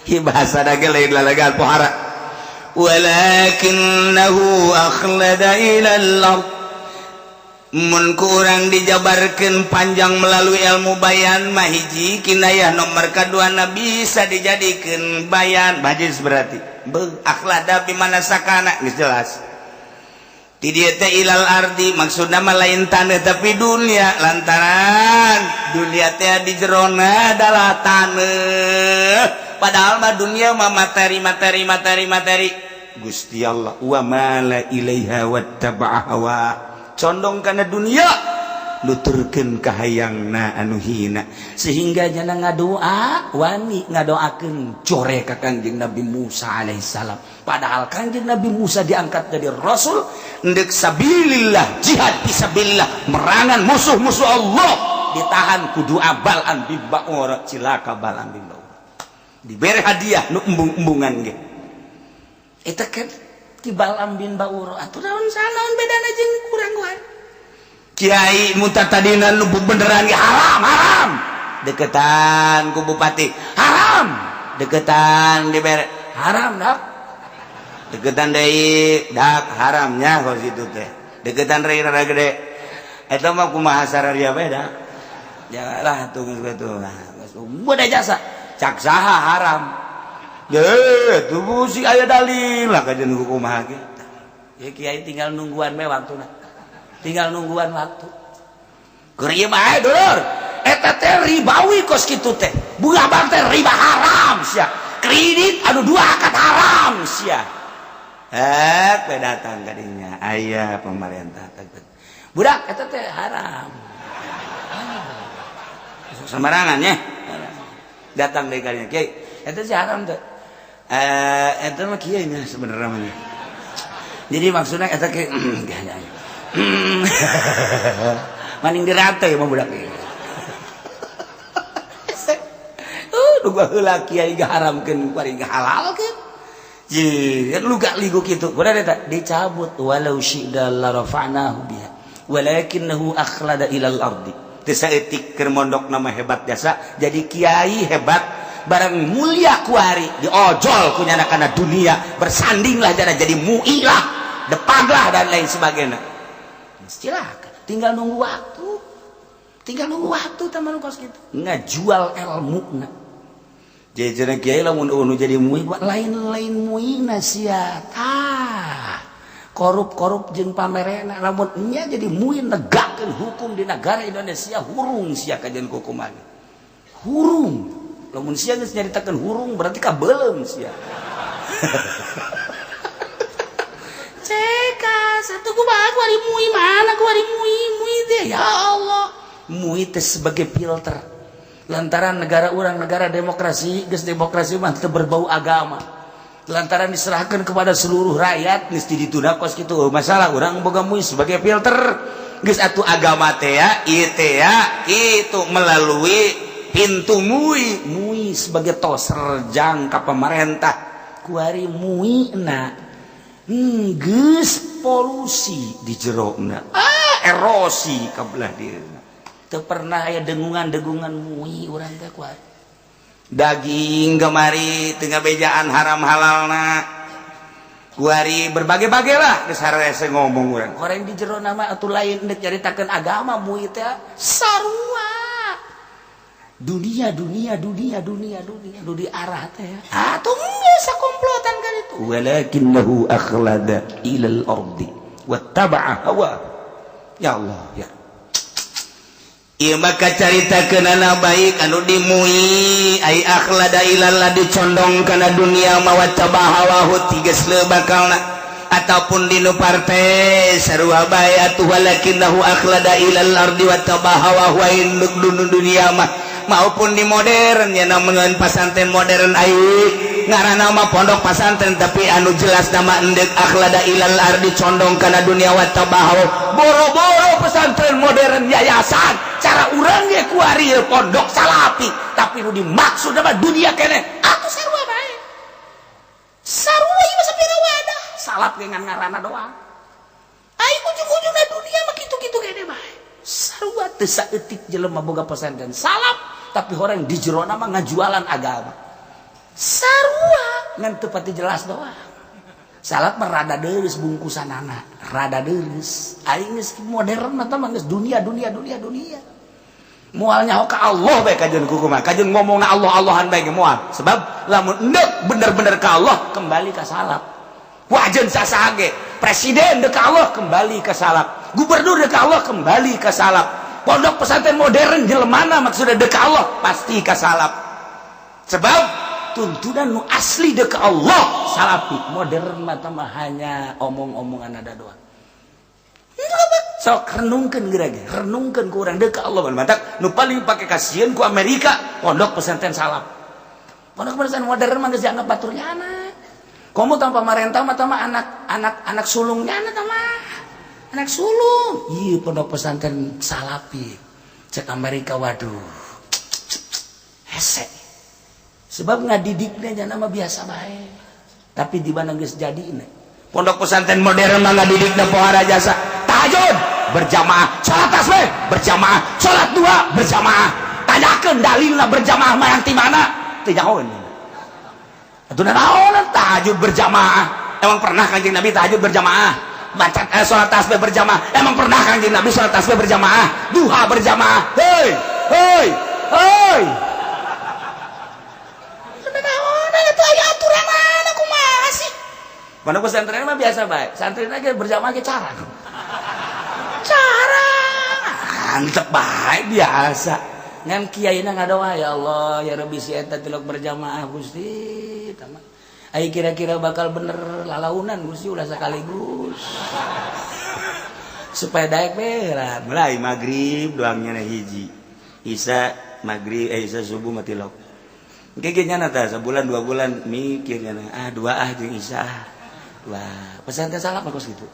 Hi bahasa dage lain lalagan pohara. Walakinnahu akhlada ilal ard. Mun kurang dijabarkan panjang melalui ilmu bayan mah hiji kinayah, nomor kedua na bisa dijadikan bayan majlis, berarti be akhlada bimana sakana geus jelas. Di dieu teh ilal ardi maksudna mah lain tanah tapi dunia, lantaran dunia teh di jerona adalah tanah, padahal mah dunia mah materi, materi, materi, materi. Gusti Allah wa mala ilaiha wattaba'a hawa, condong kana dunia, nuturkeun kahayangna anu hina, sehingga nyana ngadoa, wani ngadoakeun core ka Kangjeng Nabi Musa alaihissalam. Padahal Kangjeng Nabi Musa diangkat jadi rasul ndek sabilillah, jihad fisabilillah, merangan musuh-musuh Allah, ditahan ku doa Bal'am bin Ba'ura. Cilaka Bal'am bin Ba'ura, diberi hadiah nu embung-embungan ge. Eta kan ti Bal'am bin Ba'ura atuh, naon sanaon bedana jeung kurang wae? Kiai muta tadina nu beneran ge haram, haram, deketan ku bupati haram, deketan dibere haram, dak deketan deui dak haramnya. Kalau situ teh deketan deui rada gede, eta mah kumaha sararia beda ya lah tuh, geus kitu. Geus udah jasa cak saha haram. Ye, tuh si aya dalil lah kajian kumaha ge. Ya kiai tinggal nungguan we waktuna. Tinggal nungguan waktu. Keur ieu mah dulur, eta teh ribawi kos kitu teh. Bunga bank teh riba haram sia. Kredit anu dua akad haram sia. Eh, we datang ka dinya aya pemerintah teh. Budak eta teh haram. Sembarangan ya. Datang deui ka dinya, kiai, eta sih haram teh. Eh, eta mah kieu nya sebenarnya mah. Jadi maksudnya eta kieu maning dirate mah budak ieu. Nu baheula kiai ngaharamkeun kuari ngahalalkeun. Ye, lu gak ligu kitu. Kudu eta dicabut walau syi'na la rafa'nahu biha walakinnahu akhlada ilal ardi. Teu saeutik keur mondok nama hebat jasa, jadi kiai hebat barang mulia kuari diojol ku nyana kana dunia, bersandinglah jana jadi mu'i lah, depaglah dan lain sebagainya. Silakan, tinggal nunggu waktu. Tinggal nunggu waktu teman kos gitu. Ngajual ilmu na. Jadi cenah kiai lamun unu jadi mui lain-lain muina sia. Tah. Korup-korup jeung pamerena lamun nya jadi mui negakkeun hukum di negara Indonesia, hurung sia kajian hukuman. Hurung. Lamun sia geus nyaritakeun hurung berarti kabeuleum sia. Ceka satu kumaha kuari mui mana kuari mui mui teh ya Allah. Mui teh sebagai filter. Lantaran negara orang negara demokrasi, geus demokrasi mah teu berbau agama. Lantaran diserahkan kepada seluruh rakyat geus ditunda kos kitu masalah urang boga mui sebagai filter. Geus atuh agama teh ya, ieu teh ya, itu melalui pintu mui, mui sebagai toserjang ka pemerintah. Kuari mui na geus polusi di jerona, ah erosi ka belah dieuna. Teu pernah aya dengungan-dengungan mui urang teh kuari. Daging gemari tengah bejaan haram halalna. Kuari berbagai-bagai lah geus harese ngomong urang. Orang di jero nama atuh lain deuk nyaritakeun agama mui teh sarua. Dunia dunia dunia dunia dunia nu diarah teh. Atuh geus sakomplotan kan itu. Walakinnahu akhlada ilal ardi wattaba'a hawa. Ya Allah ya. Ieu maka carita kenana baik anu dimui ai akhlada ilal dicondong kana dunia mawattaba hawahu tiges bakalna ataupun dinu partai sarua bae atuh walakinnahu akhlada ilal ardi wattaba hawahu induk dunia mah maupun di modern ya, namun pasantren modern ai ngaranna mah pondok pasantren tapi anu jelas nama endek akhlada ilal ardi condong kana dunia wattaba hawa. Boro-boro pesantren modern yayasan, cara urang ge kuari pondok salapi tapi nu dimaksud nama dunia keneh atuh sarua bae, sarua ieu mah sapira wadah salap ge ngan ngaranna doang. Ai ujung-ujungna dunia mah kitu-kitu kene bae, sarua. Teu saeutik jelema boga pesantren salap tapi orang di jerona mah ngajualan agama. Sarua ngan teu pati jelas doang. Salaf mah rada deureuh bungkusanana, rada deureuh. Aing geus modern mah mah geus dunia dunia dunia dunia. Moal nyaho ka Allah bae kajeun kumaha, kajeun ngomongna Allah Allahan bae ge moal. Sebab lamun endek bener-bener ka Allah kembali ka salaf. Wajen sasaha ge, presiden dek ka Allah kembali ka salaf, gubernur dek ka Allah kembali ka salaf, pondok pesantren modern jelemana maksudnya dek ka Allah pasti ka salaf. Sebab tuntunan nu asli dek ka Allah salafi, modern mah mah hanya omong-omongan ada doang. Sok renungkeun geura ge, renungkeun ku urang dek ka Allah. Matak nu paling pake kasieun ku Amerika pondok pesantren salaf. Pondok pesantren modern mah geus dianggap baturnya anak. Komo tanpa pamarentah mah mah anak anak anak sulungnya anak mah. Anak sulung. Iya, pondok pesantren salafi. Cek Amerika, waduh. Hese. Sebab ngadidiknya jana mah biasa bae. Tapi di mana geus jadi ini? Pondok pesantren modern mah ngadidikna pohara jasa tahajud berjamaah, salat tasbih berjamaah, salat dua berjamaah. Tanyakeun dalilna berjamaah mah yang ti mana? Teu nyahoeun. Atuh naon tahajud berjamaah? Emang pernah Kanjeng Nabi tahajud berjamaah? Baca salat tasbih berjamaah? Emang pernah Kanjeng Nabi salat tasbih berjamaah? Duha berjamaah? Hei, hei, hei. Naon eta aya aturanana, kumaha sih? Pondok pesantren mah biasa bae. Santri ge berjamaah ge cara. Cara. Mantep bae biasa. Ngan kiaina ngadoa, ya Allah ya Rabbi, si eta tilok berjamaah Gusti. Tama. Ai kira-kira bakal bener lalaunan Gusti, ulah sekaligus. Supaya daek berat. Mulai maghrib doangnya hiji. Isa maghrib, isa subuh mati lok. Engke nyana tah sebulan 2 bulan mikir nyana, ah dua ah jeung isa ah. Wah, pesantren salaf bagus gitu.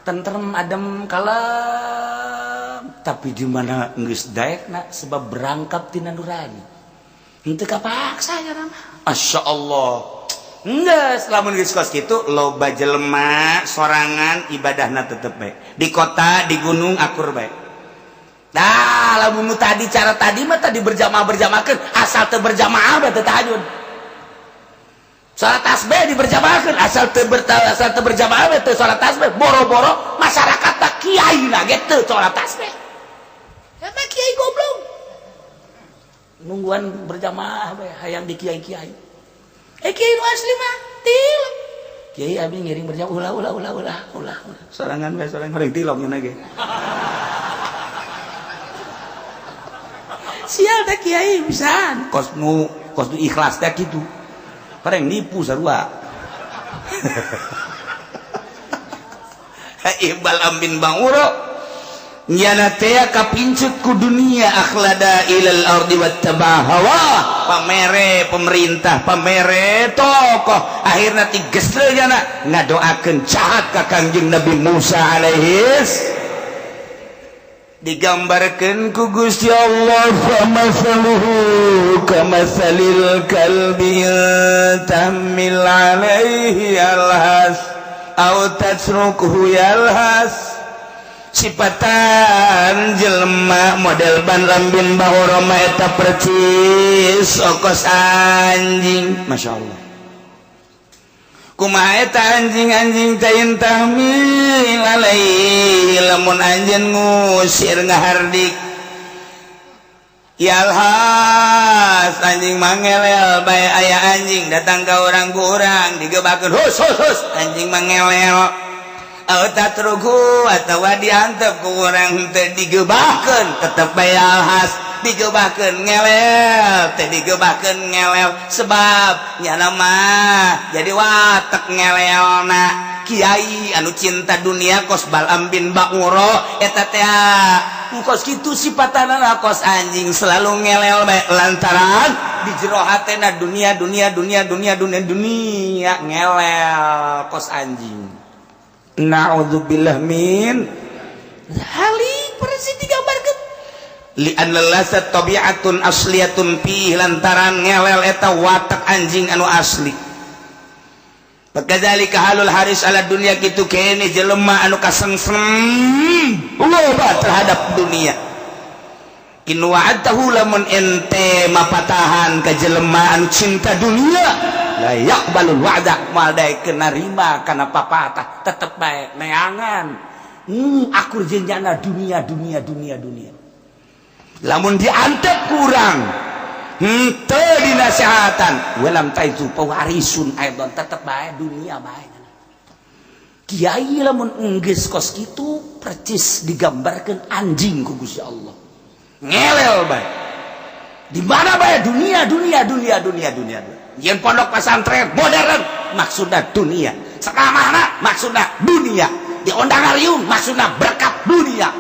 Tentrem, adem, kalem, tapi di mana geus daekna sebab berangkat tina nurani. Henteu kapaksa ya mah. Masya Allah. Enggak, lamun geus kos kitu loba jelema sorangan ibadahna tetep bae. Di kota, di gunung akur bae. Nah, lamun nu tadi cara tadi mah tadi berjamaah berjamaahkeun, asal teu berjamaah bae teu tahajud. Salat tasbih diberjamaahkeun, asal teu berjamaah bae teu salat tasbih. Boro-boro masyarakat tak, kiai na ge teu salat tasbih. Eta kiai goblok. Nungguan berjamaah bae hayang di kiai-kiai. Eh, kiai nu asli mah tilok. Kiai abi ngiring berjamaah, ulah ulah ulah ulah ulah. Sorangan bae, sorangan goreng tilok nya ge. Sial teh kiai pisan. Kos nu ikhlas teh kitu. Pareng nipu sarua. Ibal Amin Banguro nyana teh kapincut ku dunia, akhlada ilal ardi wattaba hawa, pamere pemerintah, pamere tokoh, akhirna tigesle nyana ngadoakeun jahat ka Kangjeng Nabi Musa alaihis. Digambarkan ku Gusti Allah, famasaluhu kamasalil kalbi tahmil alaihi yalhas aw tatrukuhu yalhas. Sipatan jelema model Bal'am bin Ba'ura mah eta percis okos anjing. Masya Allah, kumaha eta anjing-anjing teh? Tahmil alaihi, lamun anjeun ngusir, ngahardik, yalhas, anjing mangelel bae. Aya anjing datang ka orang, ku urang digebakeun, hus hus hus, anjing mangelel. Aw tatruku, atawa diantep ku urang teu digebakeun, tetep bae yalhas. Digebakeun ngelel, teu digebakeun ngelel, sebab nyana mah jadi watek ngelelna. Kiai anu cinta dunia kos Bal'am bin Ba'uro eta teh kos kitu sipatanana, kos anjing selalu ngelel bae lantaran di jero hatena dunia dunia dunia dunia dunia dunia, ngelel kos anjing. Naudzubillah min Halik persis digambarkan. Li'anna lasat tabi'atun asliyatun fi, lantaran ngelel eta watak anjing anu asli. Fakadzalika halul haris ala dunia, kitu kene jelema anu kasengsem loba terhadap dunia. In wa'adtahu lamun ente mapatahan ka jelema anu cinta dunia la yaqbalul wa'da moal daekeun narima kana papatah tetep bae neangan. Akur jeung nyana dunia dunia dunia dunia. Lamun diantep kurang henteu dinasehatan walam taizu pewarisun aidon tetep bae dunia bae. Kiai lamun enggeus kos kitu percis digambarkeun anjing ku Gusti Allah. Ngelel bae. Di mana bae dunia dunia dunia dunia dunia. Yen pondok pesantren modern maksudna dunia. Sakamana maksudna dunia. Diondang ariung maksudna berkat dunia.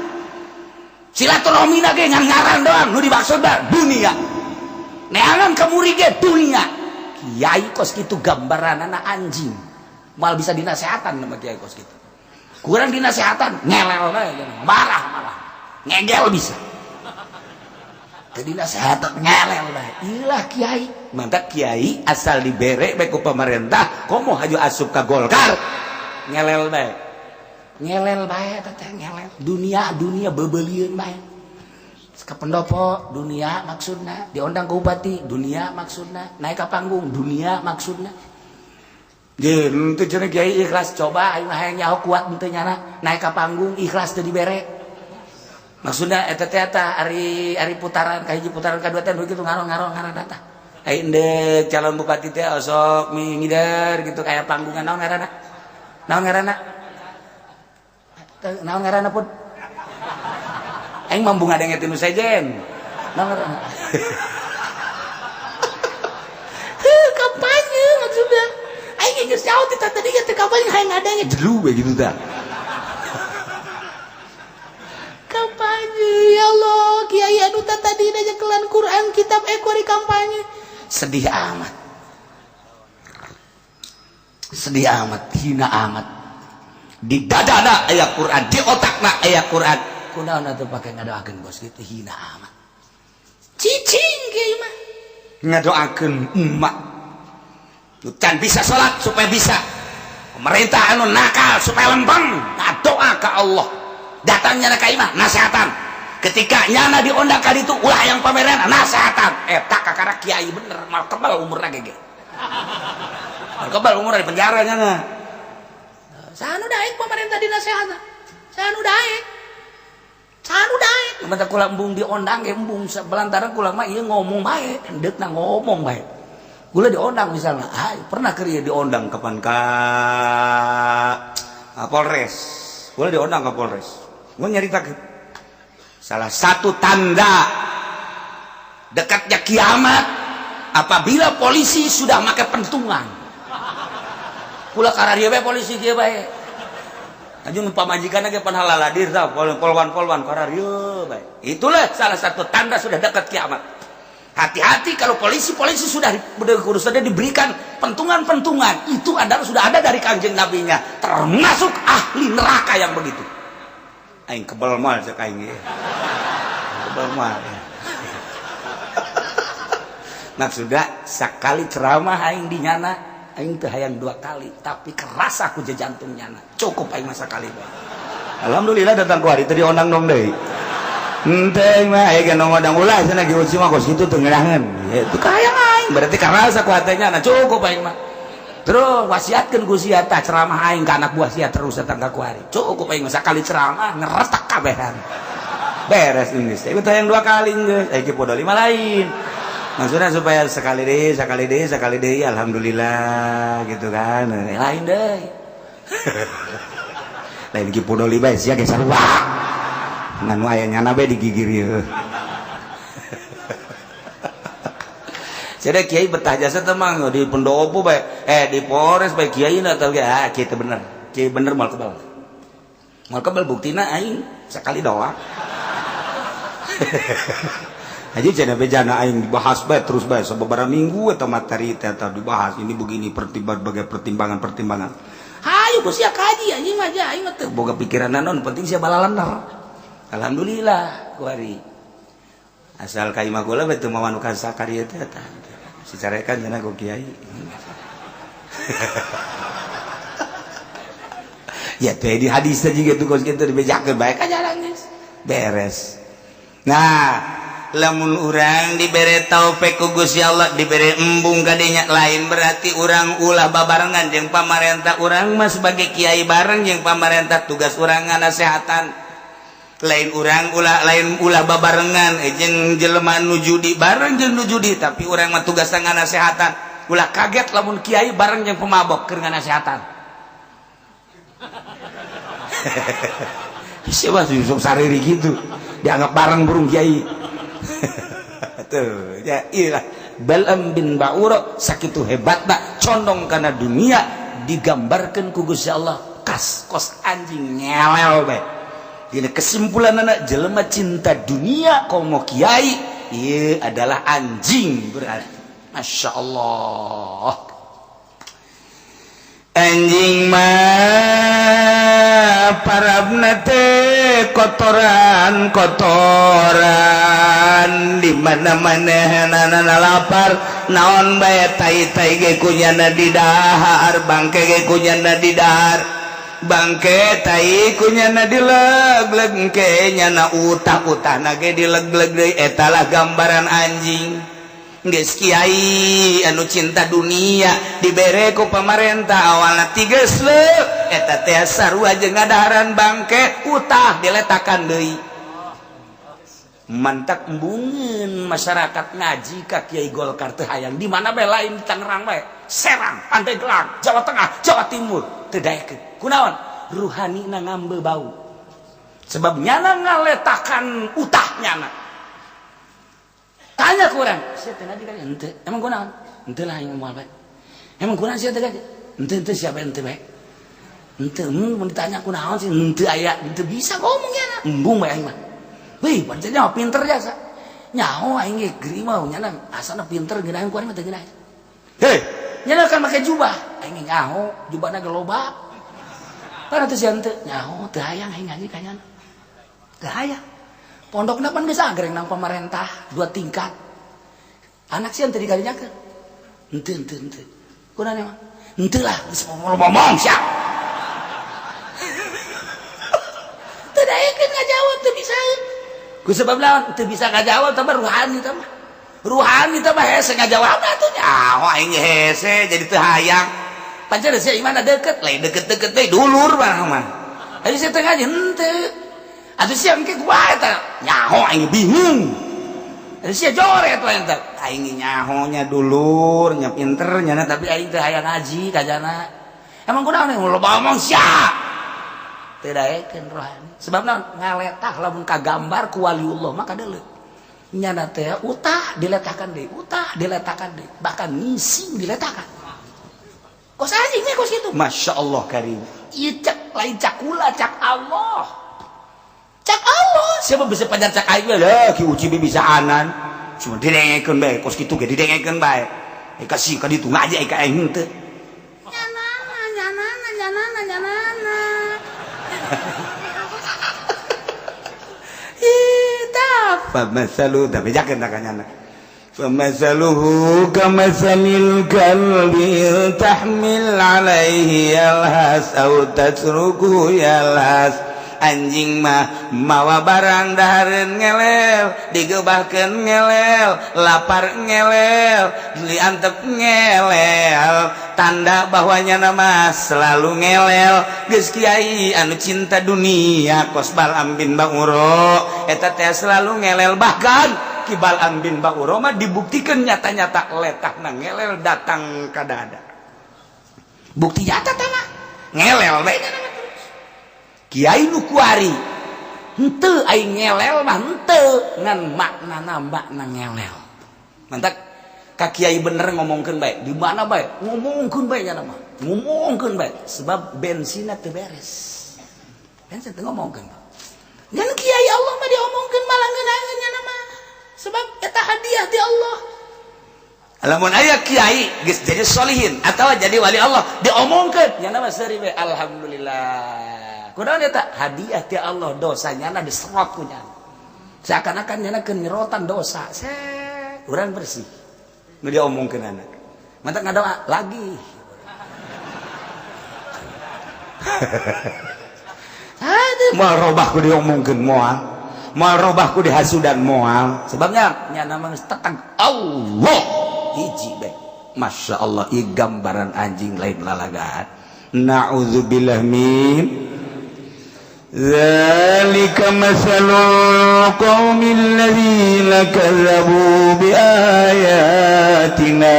Silaturahmi ge ngan ngaran doang nu dimaksudna dunia. Neangan kemuri ge dunia. Kiai kos kitu gambaranana anjing. Mal bisa dinasehatan sama kiai kos kitu. Kurang dinasehatan ngelel bae, marah malah. Ngegel bisa. Tadi nasehatan ngelel bae. Ilah kiai. Mantap kiai asal dibere bae ku pemerintah, komo haju asup ka Golkar. Ngelel bae. Ngelel bae teh ngelel. Dunia dunia bebelieun bae. Ka pendopo dunia maksudna, diondang ke bupati dunia maksudna, naik ka panggung dunia maksudna. Jeung teu cenah kiai ikhlas coba aing mah hayang nyaho kuat henteu nyana naik ka panggung ikhlas teu dibere. Maksudna eta teh eta ari ari putaran ka hiji putaran ka dua teh nu kitu ngaron-ngaron ngaran data. Ai endek calon bupati teh osok ngider gitu kayak panggungan naon ngaranna? Naon ngaranna? Naon ngaranna pun? Aing mah embung ngadenge tinu sejen. Naon ngaranna? Heuh kampanye maksudna. Aing geus nyaho ti tadi teh kampanye hayang ngadenge jelu we gitu tah. Kampanye ya Allah kiai anu tadi nyekelan Quran kitab ekori kampanye sedih amat sedih amat hina amat di dadana aya Quran di otakna aya Quran kunaon atuh pake ngadoakeun bos kitu hina amat cicing kiai mah ngadoakeun emak can bisa salat supaya bisa pemerintah anu nakal supaya lempeng ngadoa ka Allah datangnya ka imah nasehatan ketika nyana diondang ka ditu ulah yang pameran nasehatan eta kakara kiai bener mal kebal umurna gege mal kebal umurna di penjara nyana saha nu daek pemerintah dinasehatan saha nu daek saha nu daek mata kula embung diondang ge embung belantaran kula mah ieu ngomong bae hendeukna ngomong bae gula diondang misalnya ay pernah keur ieu diondang kapan ka Polres gula diondang ka Polres gua nyaritakeun salah satu tanda dekatnya kiamat apabila polisi sudah make pentungan kula kararieu bae polisi kieu bae aju nu pamajikan ge pan halaladir tah polwan-polwan kararieu bae itulah salah satu tanda sudah dekat kiamat. Hati-hati kalau polisi-polisi sudah sudah diberikan pentungan-pentungan itu adalah sudah ada dari Kanjeng Nabinya termasuk ahli neraka yang begitu. Aing kebel mal cek aing ge. Kebel mal. Maksudna sakali ceramah aing di nyana aing teu hayang dua kali tapi keras aku je jantung nyana. Cukup aing mah sakali bae. Alhamdulillah datang ku hari teu diondang dong deui. Henteu mah aya ge ngondang ulah cenah ge mah kos kitu teu ngeunaheun. Itu kahayang aing berarti keras aku hatenya nah cukup aing mah. Terus wasiatkeun ku sia tah ceramah aing ka anak buah sia terus datang ka kuari. Cukup aing mah sakali ceramah ngeretak kabehan. Beres geus. Ieu teh yang dua kali geus. Aya ge podo lima lain. Maksudnya supaya sekali deui, sekali deui, sekali deui alhamdulillah gitu kan. Lain deui. Lain ge podo lima sia ge sarua. Ngan aya nyana bae digigir ieu. Jadi kiai betah jasa temang di pendopo bae, di Polres bae kiai na tau ge ah kiai teh bener. Kiai bener moal kebal. Moal kebal buktina aing sekali doang. Haji cenah bejana aing dibahas bae terus bae sababaraha minggu eta materi teh eta dibahas ini begini berbagai pertimbangan-pertimbangan. Hayu ku sia kaji anjing mah aing mah teu boga pikiran naon penting sia balalener. Alhamdulillah kuari. Asal ka imah kula bae teu mawa nu kasakari teh eta. Si carekan cenah ku kiai. Ya teh di hadis teh jiga tuh kos kitu dibejakeun bae ka jalan geus. Beres. Nah, Lamun urang dibere taufik ku Gusti Allah, dibere embung kadinya, lain berarti urang ulah babarengan jeung pamarentah. Urang mah sebagai kiai bareng jeung pamarentah, tugas urang nganasehatan. Lain urang ulah, lain ulah babarengan jeung jelema nu judi, bareng jeung nu judi, tapi urang mah tugas nganasehatan. Ulah kaget lamun kiai bareng jeung pemabok keur nganasehatan. Siapa Yusuf Sariri gitu dianggap bareng burung kiai. Tuh ya, iyalah Bal'am bin Ba'ura sakitu hebatna condong karena dunia, digambarkan ku Gusti Allah kas kos anjing ngelel bae. Dina kesimpulan anak jelema cinta dunia komo kiai ieu adalah anjing berarti. Masya Allah, anjing mah parabna teh kotoran kotoran di mana-mana, nana lapar naon bae, tai-tai ge kunyana didahar, bangke ge kunyana didahar, bangke tai kunyana dileg-leg, ke nyana utah-utahna ge dileg-leg deui. Eta lah gambaran anjing. Geus kiai anu cinta dunia dibere ku pamarentah awalna tiga sleuk, eta teh sarua jeung ngadaharan bangke, utah diletakan deui. Mantak embungeun masyarakat ngaji ka Kiai Golkar teh hayang di mana bae, lain di Tangerang bae, Serang, Pandeglang, Jawa Tengah, Jawa Timur teu daekeun. Kunaon? Ruhanina ngambe bau, sebab nyana ngaletakan utah nyana. Tanya kurang sia teh ngaji kan henteu, emang kunaon? Henteu lah, aing moal bae. Emang kunaon sia teh ngaji? Henteu, henteu. Siapa henteu bae? Henteu. Mun ditanya kunaon sih, henteu aya, henteu bisa ngomong nyana, embung bae aing mah. Wih, pancen nyaho pinter jasa. Nyaho aing ge geri mah nyana asana pinter geunaheun ku aing mah teu geunaheun. Hei, nyana kan make jubah. Aing ge nyaho, jubahna ge loba. Pan teu sia henteu, nyaho teu hayang aing ngaji ka nyana. Teu hayang. Pondokna pan geus agreng nang pamarentah, dua tingkat. Anak sia teu dikarinyakeun. Henteu, henteu, henteu. Kunaon emang? Henteu lah, geus ngomong sia. Teu daekeun ngajawab, teu bisa. Ku sebab lawan teu bisa ngajawab tambah ruhani, tambah ruhani, tambah hese ngajawab atuh. Nyaho aing hese jadi teu hayang. Pancen sia imana deket, lain deket-deket teh dulur mah mah. Ayo sia teh ngaji henteu. Atuh sia engke kumaha eta? Nyaho aing bingung. Atuh sia joret lain teh. Aing nyaho nya dulur nya pinter nya, tapi aing teu hayang ngaji kajana. Emang kunaon loba omong sia? Teu daekeun rohani. Sebab naon? Ngaletah lamun kagambar ku waliullah mah kadeuleu. Nyana teh utah diletakan deui, utah diletakan deui, bahkan ngising diletakan. Kos anjing nih kos kitu. Masya Allah karim. Ieu cak lain cak kula, cak Allah. Cak Allah. Siapa bisa pajar cak aing lah, ki uci bisa anan. Cuma didengekeun bae kos kitu ge didengekeun bae. Kasih ka ditu ngaji ka aing henteu. Nyanana nyanana nyanana nyanana. Famasalu tapi jakeun tak kanyana. Famasaluhu kamasalil kalbi tahmil alaihi yalhas au tatruku yalhas. Anjing mah mawa barang dahareun ngelel, digebahkeun ngelel, lapar ngelel, diantep ngelel, tanda bahwa nyana mah selalu ngelel. Geus kiai anu cinta dunia kos Bal'am bin Ba'ura eta teh selalu ngelel, bahkan Ki Bal'am bin Ba'ura mah dibuktikan nyata-nyata letahna ngelel datang ka dada. Bukti nyata tah mah ngelel bae nyana mah. Kiai nu kuari henteu aing ngelel mah henteu, ngan maknana makna ngelel. Mantak ka kiai bener ngomongkeun bae, di mana bae ngomongkeun bae nya mah. Ngomongkeun bae sebab bensinna teu beres. Bensin teu ngomongkeun. Ngan kiai Allah mah diomongkeun malah ngeunaheun nya mah. Sebab eta hadiah ti Allah. Lamun aya kiai geus jadi solihin atawa jadi wali Allah diomongkeun nya mah seuri bae alhamdulillah. Kunaon eta hadiah ti Allah, dosanya na diserot ku nyana. Seakan-akan nyana keur nyerotan dosa. Set, urang bersih. Nu diomongkeun anak. Mantak ngadoa lagi. Aduh, moal robah ku diomongkeun moal. Moal robah ku dihasudan moal. Sebabnya nyana mah geus tetang Allah hiji bae. Masya Allah, ieu gambaran anjing lain lalagaan. Na'udzubillah min Zalika masalul qaumil ladzina kazzabu biayatina.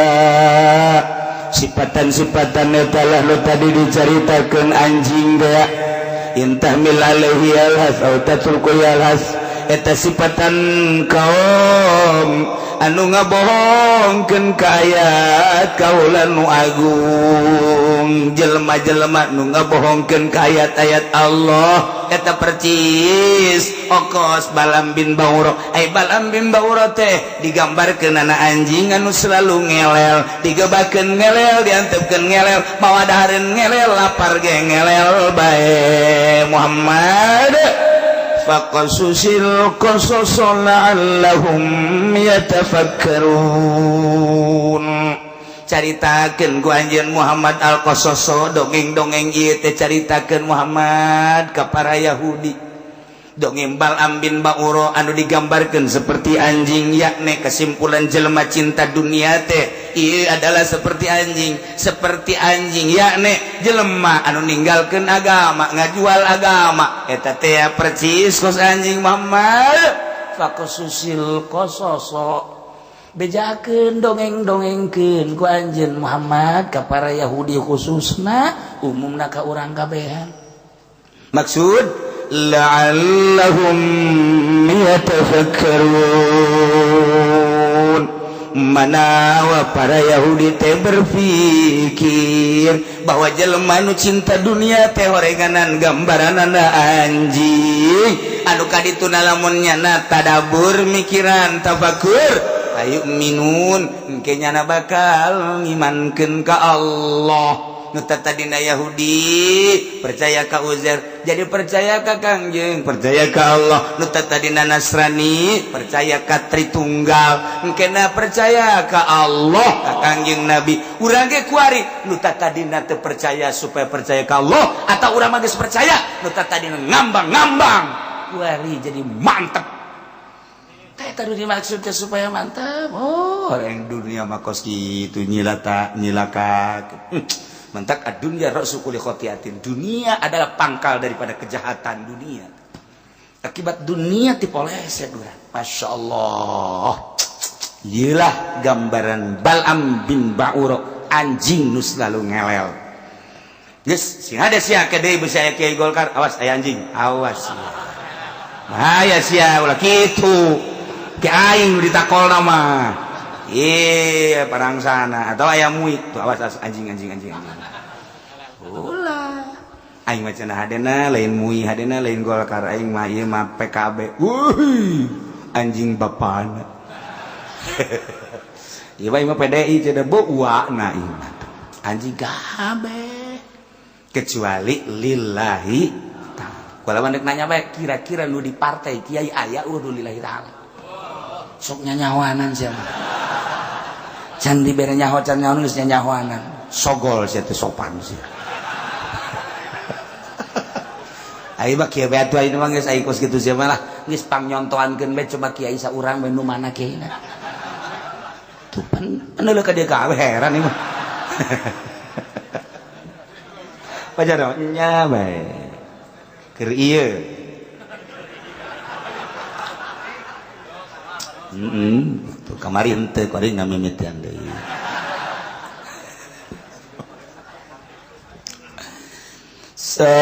Sifatan-sifatan eta lah nu tadi dicaritakeun anjing teh, in tahmil alaihi yalhas aw tatruku yalhas. Eta sifatan kaum anu ngabohongkeun ka ayat kaula nu agung, jelema-jelema nu ngabohongkeun ka ayat-ayat Allah eta percis okos Balam bin Bauro. Ai Balam bin Bauro teh digambarkeun anak anjing anu selalu ngelel, digebakeun ngelel, diantepkeun ngelel, mawa dahareun ngelel, lapar ge ngelel bae. Muhammad, faqasusil qasas la'allahum yatafakkarun. Caritakeun ku anjeun Muhammad al-Qasaso, dongeng-dongeng ieu teh caritakeun Muhammad ka para Yahudi, dongeng Bal'am bin Ba'ura anu digambarkeun seperti anjing, yakni kesimpulan jelema cinta dunia teh ieu adalah seperti anjing, seperti anjing, yakni jelema anu ninggalkeun agama, ngajual agama, eta teh percis kos anjing. Muhammad, faqasusil qasaso, bejakeun, dongeng-dongengkeun ku anjeun Muhammad ka para Yahudi khususna, umumna ka urang kabehan. Maksud la'allahum yatafakkarun, manawa para Yahudi teh berpikir bahwa jelema nu cinta dunia teh horenganan gambaranana anjing anu kadituna lamun nyana tadabur, mikiran, tafakur, ayo minun engke nyana bakal ngimankeun ka Allah. Nu tadina Yahudi percaya ka Uzair jadi percaya ka Kangjeng, percaya ka Allah. Nu tadina Nasrani percaya ka Tritunggal engkena percaya ka Allah, ka Kangjeng Nabi. Urang ge kuari nu tadina teu percaya supaya percaya ka Allah, atau urang mah geus percaya, nu tadina ngambang-ngambang kuari jadi mantep. Teh tadi dimaksud teh supaya mantep. Oh, orang dunia mah kos kitu, nyilata nyilaka. Mentak dunia ra'su kulli khotiatin. Dunia adalah pangkal daripada kejahatan dunia. Akibat dunia dipoleset urang. Masya Allah. Iyalah gambaran Bal'am bin Ba'uro, anjing nu selalu ngelel. Yes, sing ada sia ke deui bisa aya kiai Golkar, awas aya anjing, awas. Bahaya sia ulah kitu. Ki aing nu ditakolna mah. Iya, parang sana atau ayam mui tuh, awas, awas anjing, anjing, anjing, anjing. Ulah. Aing mah cenah hadena lain mui, hadena lain Golkar, aing mah ieu mah PKB. Wuih, anjing bapana. Ieu mah mah PDI cenah beuana ieu mah. Anjing kabeh. Kecuali lillahi ta'ala. Kalau dek nanya bae kira-kira nu di partai kiai aya eueuh nu lillahi ta'ala. Sok nyanyawanan siapa? Can dibere nyaho, can nyaho geus nyanyawanan. Sogol sia teh, sopan sia. Aing mah kieu bae atuh, aing mah geus aing kos kitu sia mah lah geus pangnyontoankeun bae, coba kiai saurang bae nu mana kiai. Tuh pan peneuleuh ka dieu kabeh, heran ieu mah. Pajar nya bae. Keur ieu. Tuh kamari henteu, kuari ngamimitian deui. Sa'a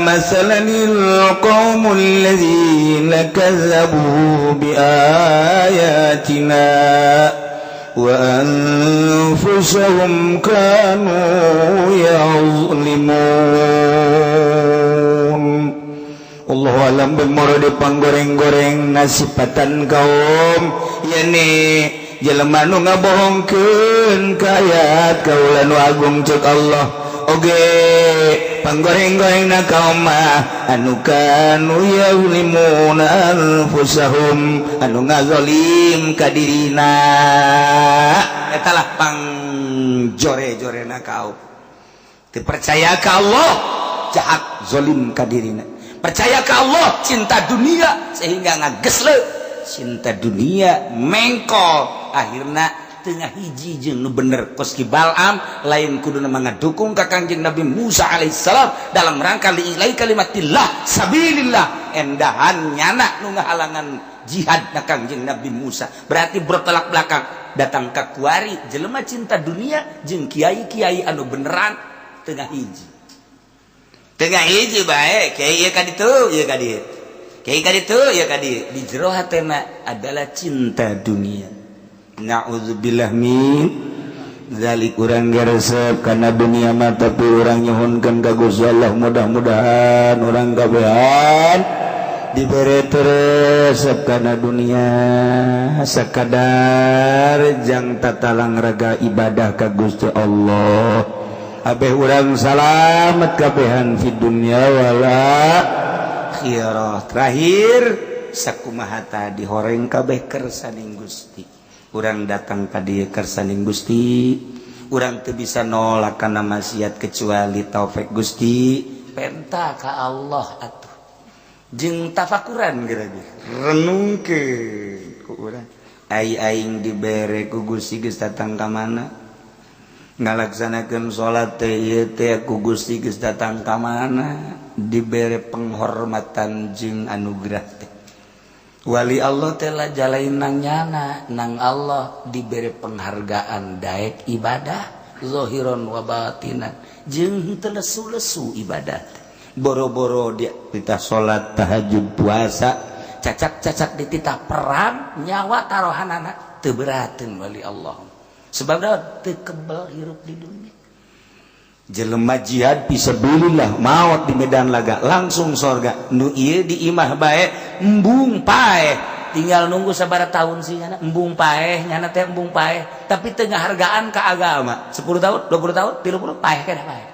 masalanil qaumul ladzina kazzabu biayatina wa anfusahum kanu ya'zlimun. Allahu alam bimuradi panggoreng-goreng nasipatan kaum yani jelema nu ngabohongkeun ka ayat kaula nu agung. Cek Allah oge panggoreng-gorengna kaum mah anu kanu yazlimuna anfusahum, anu ngazolim ka dirina. Eta lah pangjore-jorena kaum teu percaya ka Allah, jahat, zolim ka dirina. Percaya ke Allah, cinta dunia sehingga ngagesle, cinta dunia mengkol, akhirnya tengah hiji jeung nu bener. Kos Ki Balam lain kudu ngadukung ka Kangjeng Nabi Musa alaihissalam dalam rangka li'ilai kalimatillah, sabilillah. Endahan nyana nu ngahalangan jihad na Kangjeng Nabi Musa, berarti bertolak belakang. Datang ka kuari jelema cinta dunia jeung kiai-kiai anu beneran tengah hiji, tengah hiji bae. Kiai ieu ka ditu, ieu ka dieu, kiai ka ditu, ieu ka dieu. Di jero hatena adalah cinta dunia. Na'udzubillah min dzalik. Urang geresep karena dunia mah, tapi urang nyuhunkeun ka Gusti Allah, mudah-mudahan urang kabehan dibere resep karena dunia, sakadar jang tatalang raga ibadah ka Gusti Allah. Abeh urang salamet kabehan di dunia wal akhirah. Terakhir, sakumaha tadi, horeng kabeh kersaning Gusti. Urang datang ka dieu kersaning Gusti, urang teu bisa nolak kana maksiat kecuali taufik Gusti. Penta ka Allah atuh jeung tafakuran geura, renungkeun ku urang. Ai aing dibere ku Gusti geus datang ka mana, ngalaksanakeun salat teh ieu teh ku Gusti geus datang ka mana, dibere penghormatan jeung anugerah teh. Wali Allah telah jalain nang nyana nang Allah, diberi penghargaan, daek ibadah zohiron wa batinan jeung teu lesu-lesu ibadah. Boro-boro dia kita salat tahajud, puasa, cacak-cacak dititah perang, nyawa taruhanana teu berateun wali Allah, sebab teu kebel hirup di dunia. Jelema jihad fisabilillah, maut di medan laga, langsung sorga. Nu ieu di imah bae, embung paeh, tinggal nunggu sabaraha tahun sih nyana embung paeh. Nyana teh embung paeh, tapi teu ngahargaan ka agama. 10 tahun, 20 tahun, 30, paeh kana paeh.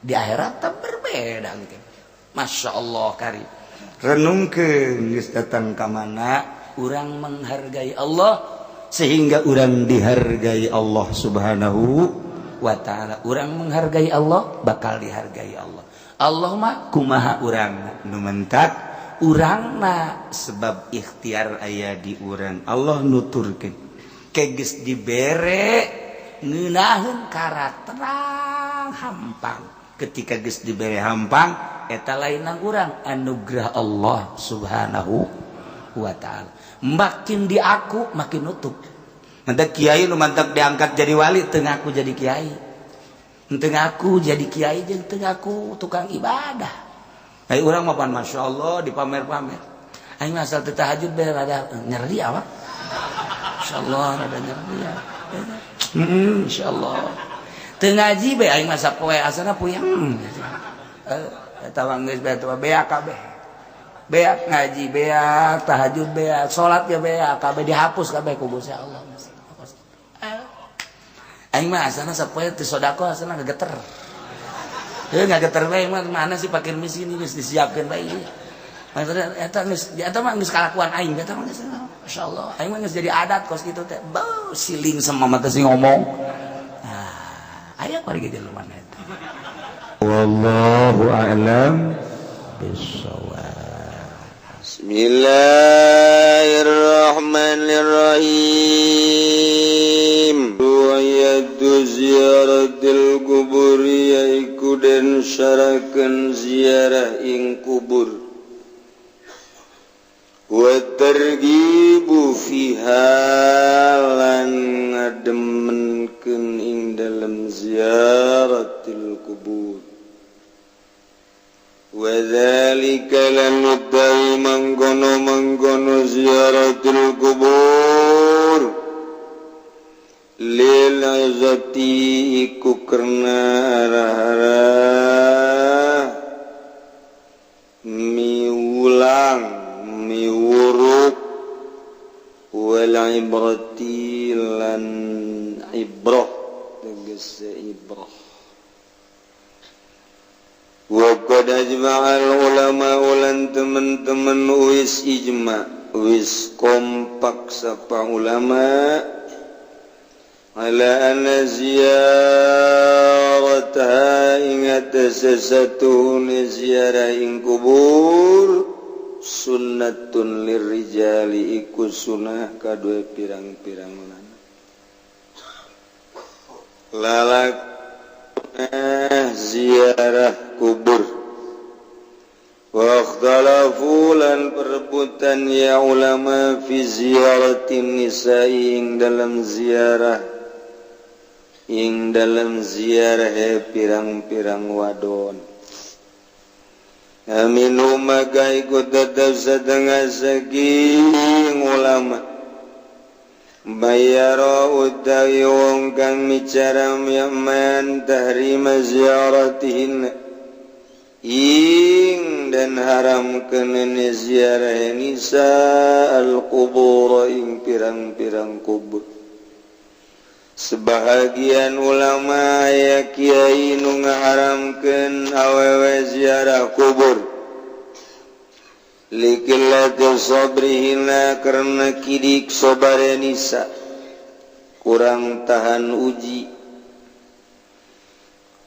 Di akhirat teh berbeda gitu. Masya Allah, kari renungkeun geus datang ka mana. Urang menghargai Allah sehingga urang dihargai Allah Subhanahu wa ta'ala. Urang menghargai Allah, bakal dihargai Allah. Allah mah kumaha urang nu mentak urangna, sebab ikhtiar aya di urang. Allah nuturkeun keges dibere ngeunaheun karakterang hampang. Ketika geus dibere hampang, eta lainan urang, anugerah Allah Subhanahu wa ta'ala. Makin diaku makin nutup. Mantap kiai nu mantap diangkat jadi wali, teu ngaku jadi kiai, teu ngaku jadi kiai jeung teu ngaku tukang ibadah. Ai urang mah pan masya Allah dipamer-pamer. Aing asal teu tahajud bae rada nyeri awak. Insyaallah rada nyeri ya. Insyaallah. Teu ngaji bae aing mah sapoe asana puyeng. Eta mah geus bae beak kabeh. Beak ngaji, beak tahajud, beak salat ya, beak kabeh, dihapus kabeh ku Gusti Allah. Aing mah asana sapoe teu sedekah asana ngageter. Heuh, ngageter bae mah. Mana sih pakir miskin geus disiapkeun bae. Maksudnya eta geus, eta mah geus kalakuan aing, eta mah geus masyaallah. Aing mah geus jadi adat kos kitu teh. Beuh, siling sama mata sih ngomong. Ah, aya kuari ge jelema eta. Wallahu a'lam bissawab. Bismillahirrahmanirrahim. Ru'yatu ziyaratil kubur, yaiku den syarakeun ziarah ing kubur, wa targibu fiha lan ngademenkeun ing dalem ziaratil kubur. Wa dzalika lan utawi mangkono-mangkono ziaratul kubur, lil izati iku karena arah-arah miulang miwuruk, wal ibrati lan ibrah, tegese ibrah. Wa qad ajma'al ulama ulan teman-teman wis ijma, wis kompak sapa ulama. Ala anna ziyarataha ingat sesatu ziarah ing kubur sunnatun lirrijali iku sunah kadue pirang-pirang lanang lalak ziarah kubur. Wa ikhtalafu lan perebutan ya ulama fi ziyaratin nisa'i ing dalam ziarah pirang-pirang wadon. Aminu maka ikut tetap setengah saking ulama bayaro utawi wong kang micara yaman tahrima ziaratihin ing dan haram kenene ziarah nisa al-qubur ing pirang-pirang kubur. Sebahagian ulama ya kiai nu ngaharamkeun awewe ziarah kubur liqillati sabrihina karena kidik sobare nisa, kurang tahan uji,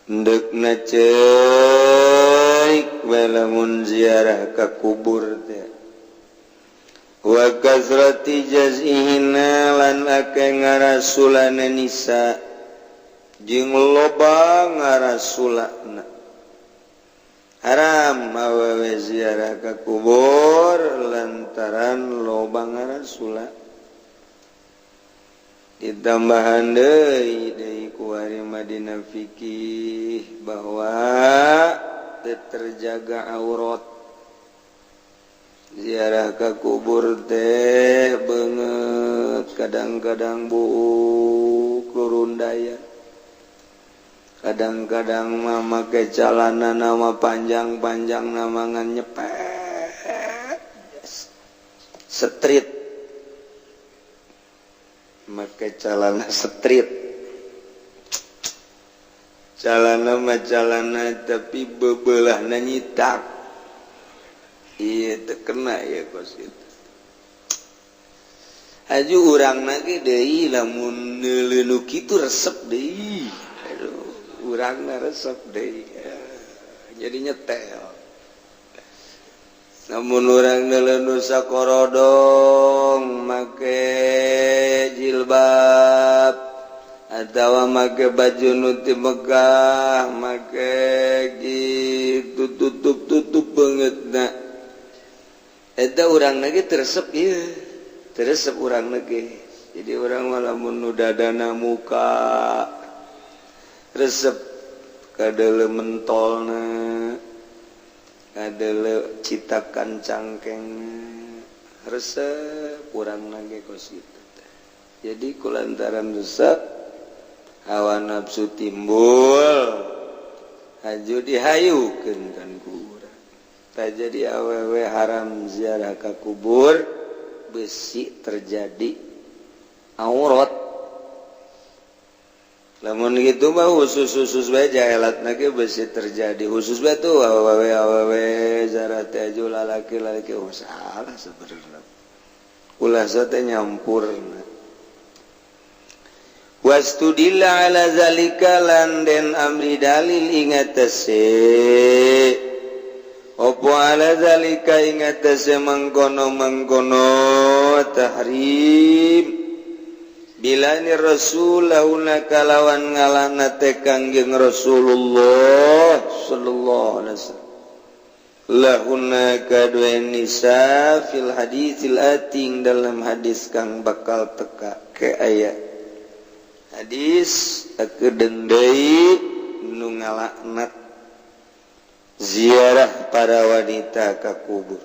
ndekna ceuk we lamun ziarah ka kubur teh, wa kasrati jaz'ihina lan akeh ngarasulana nisa jeung loba ngarasulana. Haram awewe ziarah ka kubur lantaran loba ngarasula. Ditambahan deui deui ku ari Madinah fikih bahwa terjaga aurat. Ziarah ke kubur teh banget kadang-kadang buuk rundaya, kadang-kadang mah make calana nama panjang-panjang, nama ngan nyepet street, make calana street, calana mah calana tapi bebelah nyitak. Iya, terkena ya kos itu. Aju urang lagi deui lamun neuleuh kitu resep deui. Aduh, urangna resep deui. Jadi nyetel. Namun urang neuleuh sakorodong make jilbab atawa make baju nu ti Mekah, make gitu tutup-tutup banget na. Eta urang lagi teresep, iya teresep urang lagi. Jadi urang lamun nu dadana muka resep kadele mentolna, kadele citakan cangkeng resep urang lagi kos gitu. Jadi kulantaran resep hawa nafsu timbul, haju dihayukeun kan ku urang. Tak jadi awewe haram ziarah ke kubur, besi terjadi aurat. Lamun gitu mah khusus-khusus bae jahelat lagi besi terjadi khusus bae tuh awewe awewe ziarah teh aju lalaki lalaki. Oh, salah sebenarnya, ulah teh nyampur. Wastudilla ala zalika lan den amri dalil ingatase opo ala zalika ingatase mangkono-mangkono tahrim bila ni Rasul lahuna kalawan ngalana Kangjeng Rasulullah sallallahu alaihi wasallam lahuna kadue nisa fil haditsil ating dalam hadis kang bakal teka ke aya hadis kedeung deui nu ngalaknat ziarah para wanita ka kubur.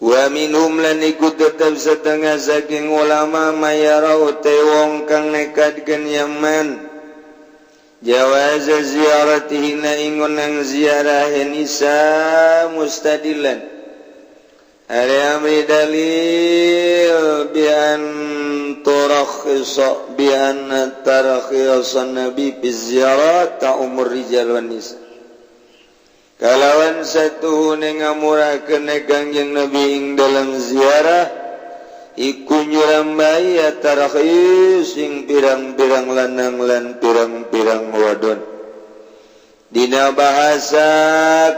Wa minhum lan ikut tetap setengah saking ulama mayara te wong kang nekadkeun yaman jawaz ziyaratihina ingon nang ziarah nisa mustadillan ari amri dalil bi an turakhisa bi an tarakhisa nabi bi ziyarat ta'umur rijal wan nisa kalawan satu ngamurahkeun Kangjeng Nabi ing dalam ziarah. Iku nyurambai tarkhis sing pirang-pirang lanang lan pirang-pirang wadon. Dina bahasa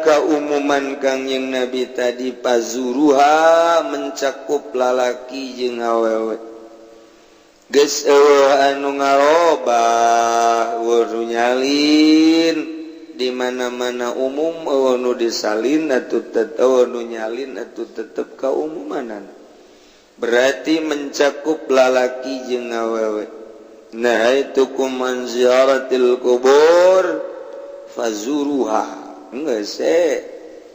keumuman Kangjeng Nabi tadi pazuruha mencakup lalaki jeung awewe. Geus eueuh anu ngarobah eueuh nyalin di mana-mana umum, eueuh nu disalin atuh tetep, eueuh nu nyalin atuh tetep kaumumanan. Berarti mencakup lalaki jeung awewe. Nahaitukum an ziyaratil kubur fazuruha, geus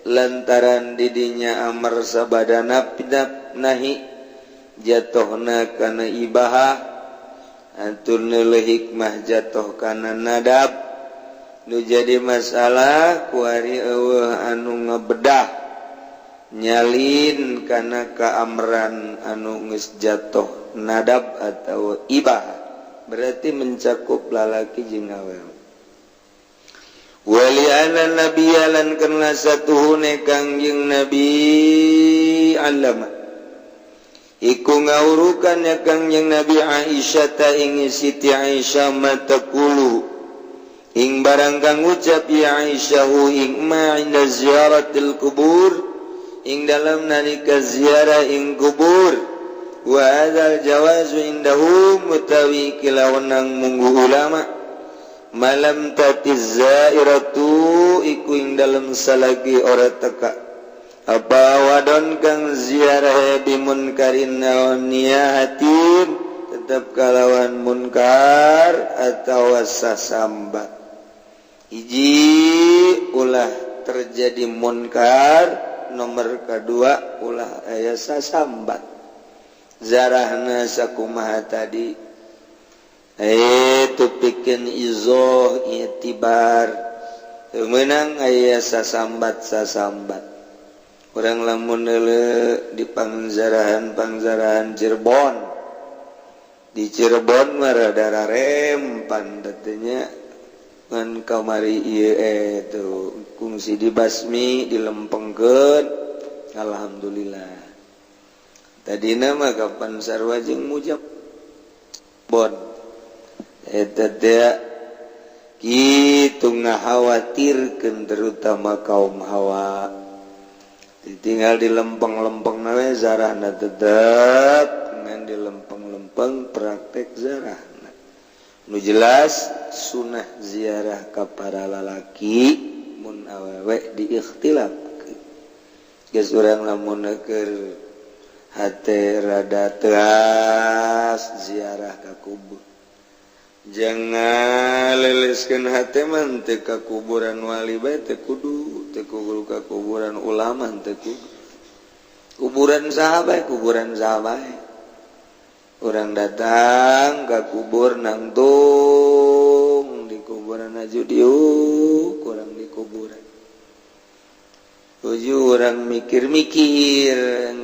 lantaran didinya amar sabadana nahi jatuhna kana ibahah, atur neuleuh hikmah jatuh kana nadab. Nu jadi masalah kuari eueuh anu ngebedah nyalin kana kaamran anu geus jatuh nadab atau ibah, berarti mencakup lalaki jeung awewe. Wali ana nabiyya lan kana satuhune Kangjeng Nabi allama iku ngawurukan ya Kangjeng Nabi Aisyah ta ing Siti Aisyah matakulu ing barang kang ucap ya Aisyah ing ma inda ziyaratil kubur ing dalam nalika ziarah ing kubur. Wa hadzal jawazu indahum mutawi kilawanang munggu ulama malam tatiz zairatu iku ing dalam salagi ora teka apa wadon kang ziarah bimunkarin naon niyahatin tetap kalawan munkar atau sasambat. Hiji ulah terjadi munkar, nomor kedua ulah aya sasambat. Zarahna sakumaha tadi itu pikeun izoh itibar menang aya sasambat sasambat. Urang lamun neuleuh di pangzarahan-pangzarahan Cirebon, di Cirebon mah rada rempan tadinya ngan kamari ieu tuh kungsi dibasmi dilempengkeun, alhamdulillah. Tadina mah kapan sarua jeung mujab bon eta teh kitu ngakhawatirkeun terutama kaum hawa. Ditinggal di lempeng-lempeng we zarahna tetep ngan di lempeng-lempeng praktek zarahna. Nu jelas sunah ziarah ka para lalaki, mun awewe diikhtilaf. Geus urang lamun keur hate rada teas ziarah ka kubur, jangan leleskeun hate mah teu ka kuburan wali bae teu kudu, teu kudu ka kuburan ulama teu kudu, kuburan saha bae, kuburan saha bae. Urang datang ka kubur nangtung di kuburan aju diuk urang di kuburan tujuh orang mikir-mikir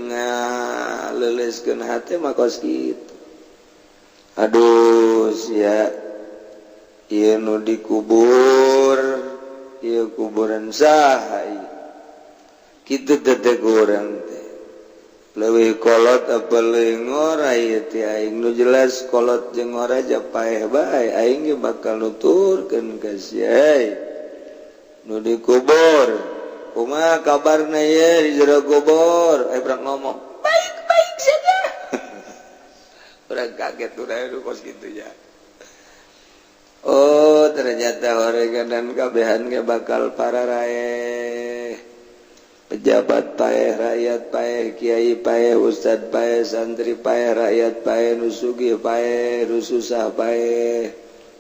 ngaleleskeun hate mah kos kitu. Aduh sia ieu nu dikubur ieu kuburan saha ieu kitu teh urang teh leuwih kolot apa leuwih ngora ieu teh aing. Nu jelas kolot jeung ngora ja paeh bae, aing ge bakal nuturkeun ka sia nu dikubur, kumaha kabarna ye di jero kubur? Brak ngomong baik-baik saja, urang kaget udah itu kos gitu ya. Oh ternyata orang dan kabehan ge bakal para raeh, pejabat paeh, rakyat paeh, kiai paeh, ustad paeh, santri paeh, rakyat paeh, nu sugih paeh, nu susah paeh,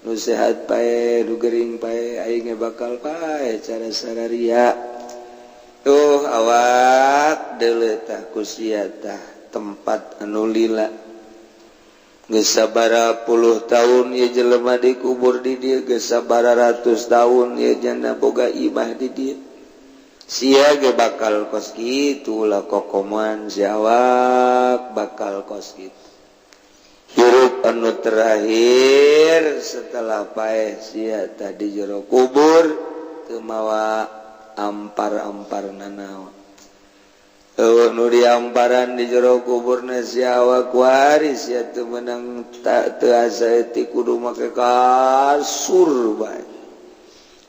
nu sehat paeh, nu gering paeh, aing ge bakal paeh cara sararia. Tuh awak deuleu tah ku sia tah tempat anu lila geus sabaraha puluh tahun ieu jelema dikubur di dieu, geus sabaraha ratus tahun ieu janda boga imah di dieu. Sia ge bakal kos kitu lah, kokoman si awak bakal kos kitu hirup anu terakhir setelah paeh sia tadi jero kubur teu mawa ampar-ampar nanaon. Nu diamparan di jero kuburna sia kuari sia teu meunang tak teu asa kudu make kasur bae.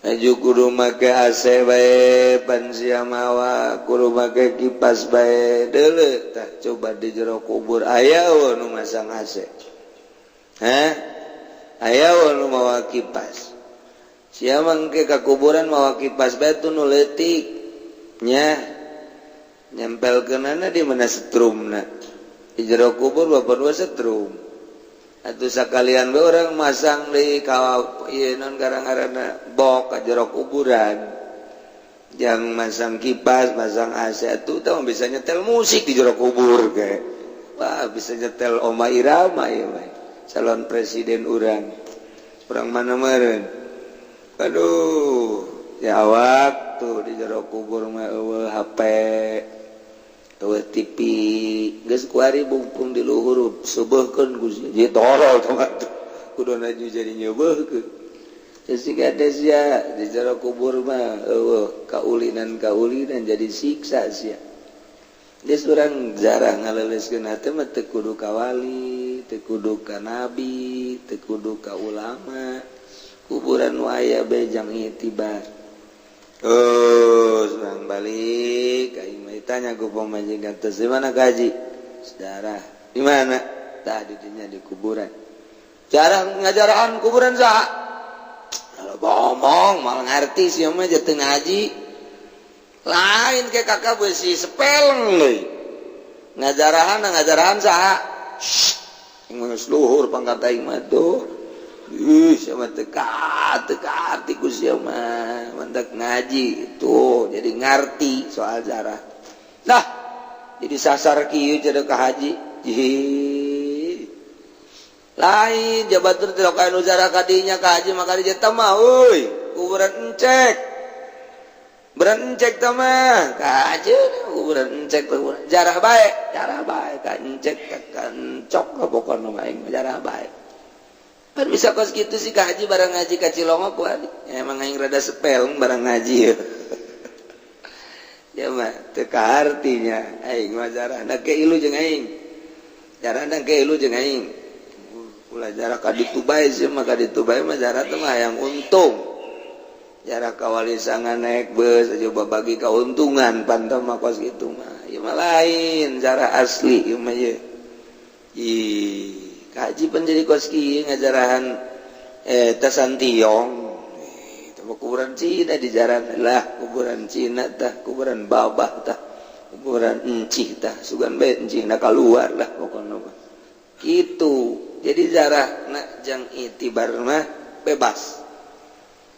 Aju kudu make AC bae pan sia mawa kudu make kipas bae deuleu. Tah, coba di jero kubur aya nu masang AC? Hah? Aya nu mawa kipas? Sia mangke ka kuburan mawa kipas bae tuh nu leutik nya, nyempel kenana di mana setrumna di jero kubur? Bapak dua setrum atau sekalian be orang masang di kawah ieu non garang-garana bok ka jero kuburan yang masang kipas, masang AC tuh tahu bisa nyetel musik di jero kubur kayak wah, bisa nyetel Oma Irama ya, calon presiden orang orang mana meren. Aduh ya, awak tuh di jero kubur mah euweuh HP, euweuh TV. Geus kuari bungkung di luhur seubeuhkeun ku sia tolol tuh, kudu naju jadi nyeubeurkeun. Jika sia di jero kubur mah euweuh kaulinan kaulinan, jadi siksa sia. Geus urang jarang ngaleuleuskeun hate mah teu kudu ka wali, teu kudu ka nabi, teu kudu ka ulama. Kuburan nu aya bae jang itibar. Oh, urang balik aing mah ditanya ku pamajikan teh, "Di mana kaji?" "Sejarah." "Di mana?" "Tah, di dinya di kuburan." Jarang ngajaraan kuburan saha? Kalau ngomong malah ngerti sih mah teu ngaji. Lain kayak kakak besi sepeleng deui. Ngajarahan ngajarahan saha? Geus luhur pangkat aing mah tuh. Ih, siapa teka teka arti ku sia mah mantak ngaji tuh jadi ngerti soal jarah. Nah, jadi sasar kieu jadi ka haji. Ih. Lain jabatur tidak kaya nu jarah kadinya ka haji maka dia mah euy, kuburan encek. Kuburan encek teh mah ka haji kuburan encek, kuburan jarah bae, jarah bae ka encek ka encok pokona mah aing jarah bae. Kan bisa kos gitu sih ka haji barang ngaji ka Cilongok ku ya, emang aing rada sepel barang ngaji ya. Ya mah teu kaartinya aing mah jarahna ke ilu jeung aing. Jarahna ke ilu jeung aing. Ulah jarah ka ditu bae sih mah, ka ditu bae mah jarah teh mah yang untung. Jarah ka Walisangan naik bus aja bagi keuntungan pantau mah kos gitu mah. Ieu mah lain jarah asli ieu mah ye. Ih, kaji pan jadi kos kieu ngajarahan tasantiong. Itu mah kuburan Cina di jalan lah, kuburan Cina tah, kuburan babah tah, kuburan encih tah, sugan bae encih na keluar lah pokoknya mah. Gitu. Jadi jarah nak jang itibar mah bebas.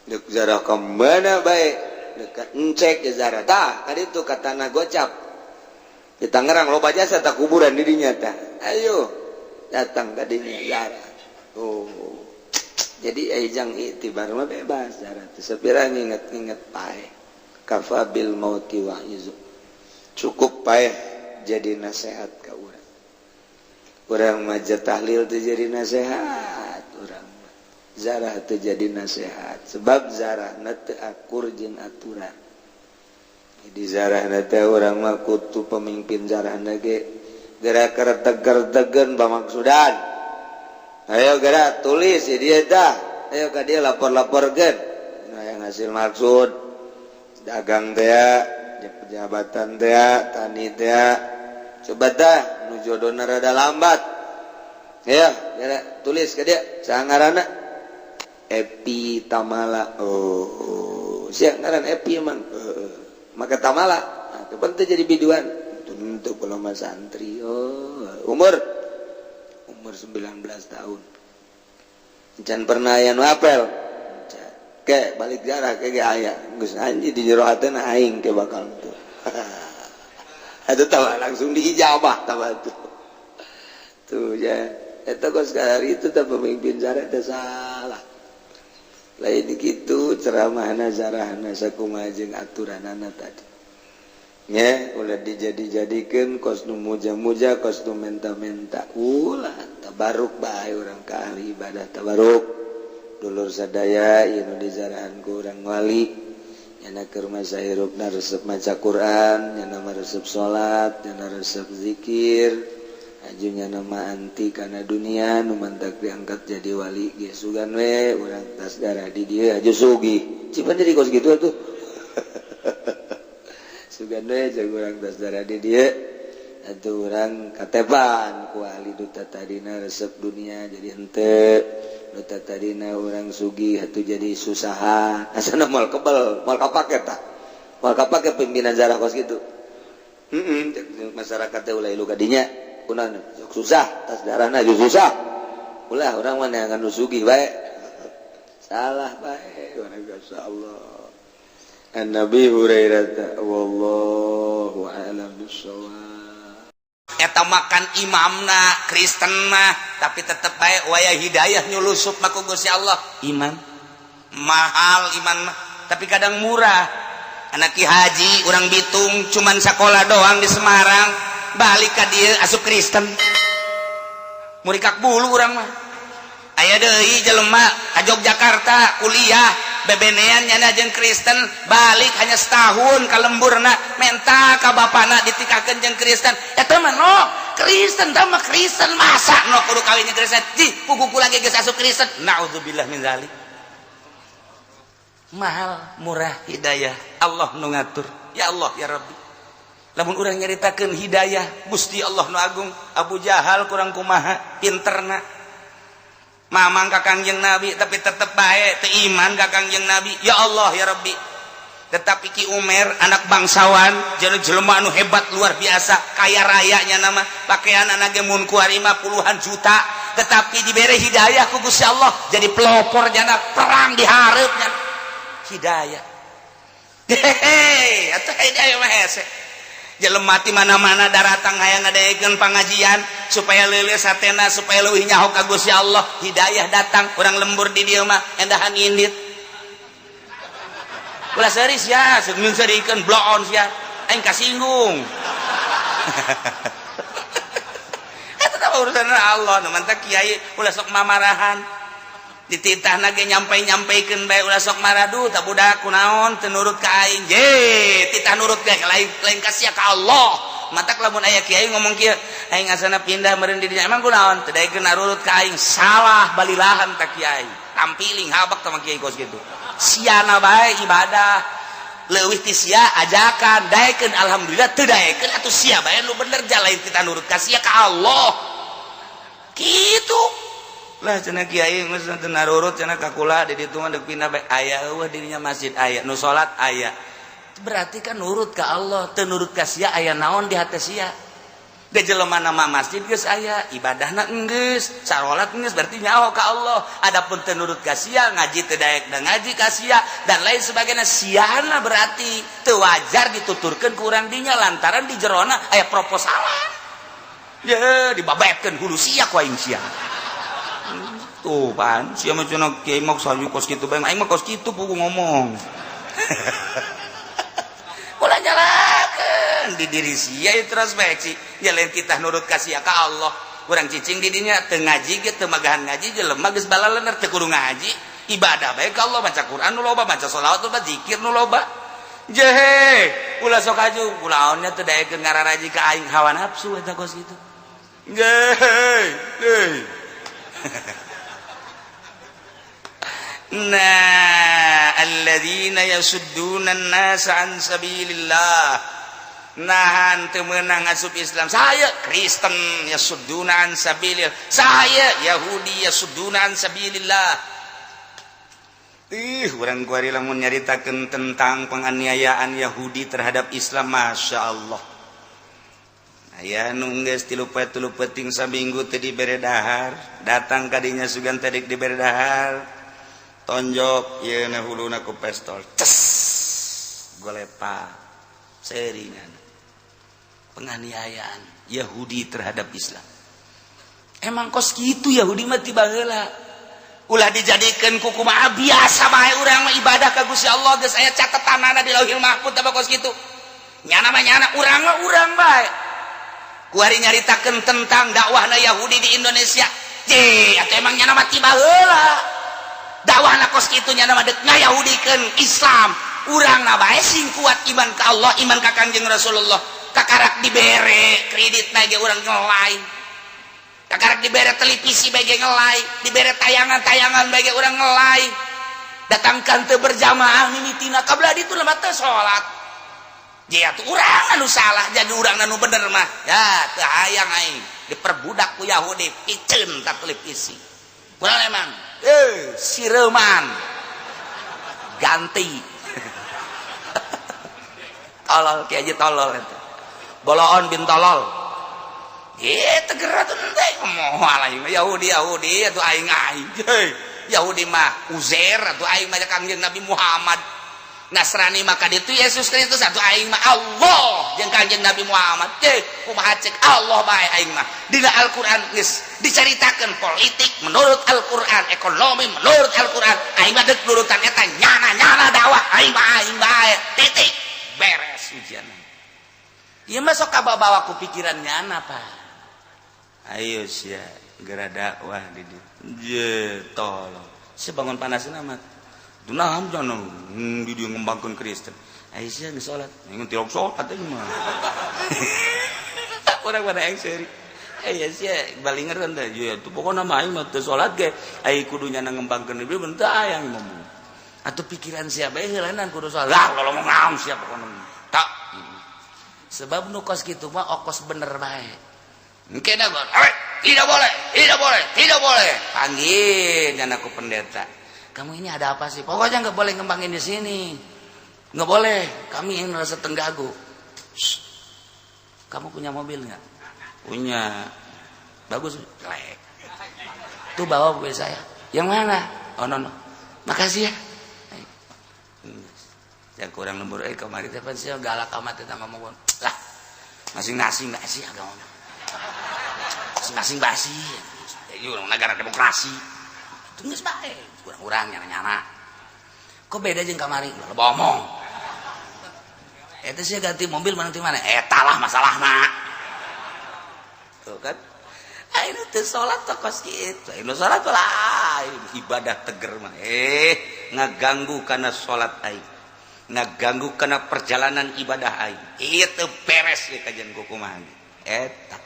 Dek jarah ke mana bae, dekat encek ke jarah tah, tadi itu ka tanah gocap. Di Tangerang loba jasa tak kuburan di dinya tah. Ayo datang tadinya jarah. Oh. Jadi jang itibar mah bebas jarah teh. Sapira nginget-nginget paeh. Kafa bil mauti wa'izu. Cukup paeh jadi nasihat ka urang. Urang mah tahlil teh jadi nasihat urang mah. Zarah teh jadi nasihat sebab zarahna teu akur jeung aturan. Jadi zarahna teh urang mah kutu pemimpin zarahna ge gerak kerteg-kertegen bamaksudan. Ayo gerak tulis ya dia dah. Ayo ka dia lapor-laporkeun. Nah, yang hasil maksud dagang teh ya, jabatan teh, tani teh. Coba dah nu jodona rada lambat. Ya, gerak tulis ke dia. Saha ngaranna? Epi Tamala. Oh, sia ngaran Epi emang. Heeh. Maka Tamala. Nah, kapan teh jadi biduan? Tentu kalau mah santri. Oh, umur umur 19 tahun. Can pernah aya nu apel. Ke balik jarah ke ge aya. Geus anjing di jero hatena aing ke bakal tuh. Itu tahu langsung diijabah tahu tuh. Tuh ya. Eta kos hari itu teh pemimpin jarah teh salah. Lain gitu ceramahna zarahna sakumaha jeung aturanana tadi. Nya ulah dijadi-jadikeun kos nu muja-muja, kos nu menta-menta, ulah. Tabaruk bae urang ka ahli ibadah, tabaruk dulur sadaya ieu nu dizarahan ku urang wali. Nyana keur masa hirupna resep maca Quran, nyana mah resep salat, nyana resep zikir. Aju nyana mah anti kana dunia nu mantak diangkat jadi wali ge sugan we urang tas darah di dieu aju sugih. Cipan jadi kos kitu atuh. Sugan we jeung urang tas darah di dieu. Atuh urang katepan ku ahli duta tadina resep dunia jadi henteu. Duta tadina urang sugih atuh jadi susahan. Asana moal kebel, moal kapake tah. Moal kapake pimpinan zarah kos kitu. Heeh, masyarakat teh ulah ilu ka dinya. Kunaon sok susah, tas darahna aju susah. Ulah urang mah neangan nu sugih bae. Salah bae urang Allah. An Nabi Hurairah wallahu a'lam bissawab. Eta makan imamna Kristen mah tapi tetep bae waya hidayah nyulusup mah ku Gusti Allah. Iman mahal, iman mah tapi kadang murah. Anak Ki Haji orang Bitung cuman sekolah doang di Semarang, balik ka dieu asup Kristen, murikak bulu urang mah. Aya deui jelema ka Yogyakarta kuliah, bebenean nyana jeung Kristen, balik hanya setahun ka lemburna menta ka bapana ditikakeun jeung Kristen. Eta mah no Kristen tah mah Kristen, masa no kudu kawin jeung Kristen ji puguh kula ge geus asup Kristen. Naudzubillah min zalik. Mahal murah hidayah Allah nu ngatur. Ya Allah ya Rabbi, lamun urang nyaritakeun hidayah Gusti Allah nu agung, Abu Jahal kurang kumaha pinterna mamang ka Kangjeng Nabi tapi tetep bae teu iman ka Kangjeng Nabi. Ya Allah ya Rabbi. Tetapi Ki Umer anak bangsawan, jadi jelema anu hebat luar biasa, kaya rayanya, nama pakaian anak ge mun kuari mah puluhan juta, tetapi dibere hidayah ku Gusti Allah jadi pelopor jana perang di hareupnya. Hidayah, hehehe, atuh hidayah mah hese. Jelema ti mana-mana daratang hayang ngadaekeun pangajian supaya leuleus hatena, supaya leuwih nyaho ka Gusti Allah. Hidayah datang, urang lembur di dieu mah endahan indit. Ulah seuri sia, seung seurikeun bloon sia, aing kasinggung. Eta tah urusan Allah. Nu mantak kiai ulah sok mamarahan, dititahna ge nyampe-nyampeikeun bae, ulah sok maradu tak budak kunaon teu nurut ka aing. Je titah nurut ge lain lain ka sia, ka Allah. Matak lamun aya kiai ngomong kieu, aing asana pindah meureun di dinya, emang kunaon teu daekeun nurut ka aing, salah balilahan ta kiai, tampiling habak tah kiai kos kitu. Siana bae ibadah leuwih ti sia ajakan daekeun, alhamdulillah, teu daekeun atuh sia bae nu bener, jalain kita nurut ka sia, ka Allah kitu lah. Cenah kiai geus teu narurut cenah ka kula di ditu mah, deuk pindah bae aya eueuh dirinya, masjid aya nu salat aya, berarti kan nurut ka Allah. Teu nurut ka sia, aya naon di hati sia? Da jelema nama masjid geus aya, ibadahna geus, sarolat geus, berarti nyaho ka Allah. Adapun teu nurut ka sia, ngaji teu daek da ngaji ka sia dan lain sebagainya, siana berarti teu wajar dituturkeun ku urang dinya lantaran di jerona aya proposalan. Ye, dibabetkeun hulu sia ku aing sia. Tuh pan, sia mah cenah kiai mah sayu kos kitu bae, aing mah kos kitu pugu ngomong. Ulah nyalakeun di diri sia introspeksi, jalan kita nurut ka sia ka Allah. Urang cicing di dinya teu ngaji ge, teu magahan ngaji, jelema geus balalener teu kudu ngaji, ibadah bae ka Allah, baca Quran nu loba, baca sholawat nu loba, zikir nu loba. Jehe, ulah sok aju, kulaonnya teu daekeun ngararaji ka aing, hawa nafsu eta kos kitu. Jehe, hei. Nah, alladzina yasudduna an-nasa an sabilillah. Nahan teu meunang asup Islam. Saya Kristen yasudduna an sabilillah. Saya Yahudi yasudduna an sabilillah. Ih, urang kuari lamun nyaritakeun tentang penganiayaan Yahudi terhadap Islam, Masya Allah. Aya nu geus tilu poe tilu peuting saminggu teu dibere dahar, datang ka dinya sugan teh dibere dahar. Tonjok ieu na huluna ku pestol, ces, golepa seringan. Penganiayaan Yahudi terhadap Islam. Emang kos kitu Yahudi mah ti baheula. Ulah dijadikeun ku kumaha, biasa bae urang mah ibadah ka Gusti Allah, geus aya catetanana di Lauhil Mahfuz apa kos kitu. Nyana mah nyana, urang mah urang bae. Kuari nyaritakeun tentang dakwahna Yahudi di Indonesia. Je, atuh emang nyana mah ti baheula. Dakwahna kos kitu, nyana mah deuk ngayahudikeun Islam. Urang na bae sing kuat iman ka Allah, iman ka Kangjeng Rasulullah. Kakarak dibere kredit na ge urang ngelai. Kakarak dibere televisi bae ge ngelai, dibere tayangan-tayangan bae ge urang ngelai. Datangkan teu berjamaah mimitina kabla ditu lemah teu salat. Ya tuh urang anu salah, jadi urang anu bener mah. Ya teu hayang aing diperbudak ku Yahudi, piceun ka televisi. Kurang emang sireman ganti. Tolol kieu aja tolol eta. Boloon bin tolol. Teger atuh teh moal aing Yahudi Yahudi atuh aing aing. Yahudi mah Uzair atuh aing mah Kangjeng Nabi Muhammad. Nasrani maka ditu Yesus Kristus atuh aing mah Allah jeung Kangjeng Nabi Muhammad. Kumaha cek Allah bae aing mah. Dina Al-Qur'an geus dicaritakeun politik menurut Al-Qur'an, ekonomi menurut Al-Qur'an. Aing mah deuk nurutan eta nyana-nyana dakwah aing mah aing bae. Titik. Beres ujian. Ieu mah sok kababawa ku pikiran nyana, Pak. Ayo sia geura dakwah di dieu. Je tolong. Si bangun panasna mah. Nah, jangan di dia ngembangkan Kristen. Aisyah nggak sholat, ngan tilok sholat aja mah. Orang pada yang seri. Eh sia balinger kan teh. Ya tuh pokoknya mah aing mah teu sholat ge. Ai kudunya ngembangkeun ieu bentar ayang ngomong. Atau pikiran siapa bae heulanan kudu sholat. Lah ngomong naon sia pokokna. Tak. Sebab nu kos kitu mah okos bener bae. Engke da tidak boleh, tidak boleh, tidak boleh. Panggil dan aku pendeta. Kamu ini ada apa sih? Pokoknya nggak boleh ngembangin di sini. Nggak boleh. Kami yang merasa tenggagu. Shh. Kamu punya mobil nggak? Punya. Bagus. Jelek. Tuh bawa mobil saya. Yang mana? Oh no, no. Makasih ya. Yang kurang lembur kemarin teh sih galak amat eta ngomong. Lah, masing-masing basi agama. Masing-masing basi. Ini negara demokrasi. Itu geus bae. Kurang-kurang nyana-nyana. Kok beda jeung kamari? Ulah bohong. Eta sih ganti mobil mana ti mana? Eta lah masalahna. Tuh kan. Ayo teu salat teh kos kitu. Ayo salat lah ibadah teger mah. Ngaganggu kana salat aing. Ngaganggu kana perjalanan ibadah aing. Ieu teu beres ye kajian kumaha. Eta.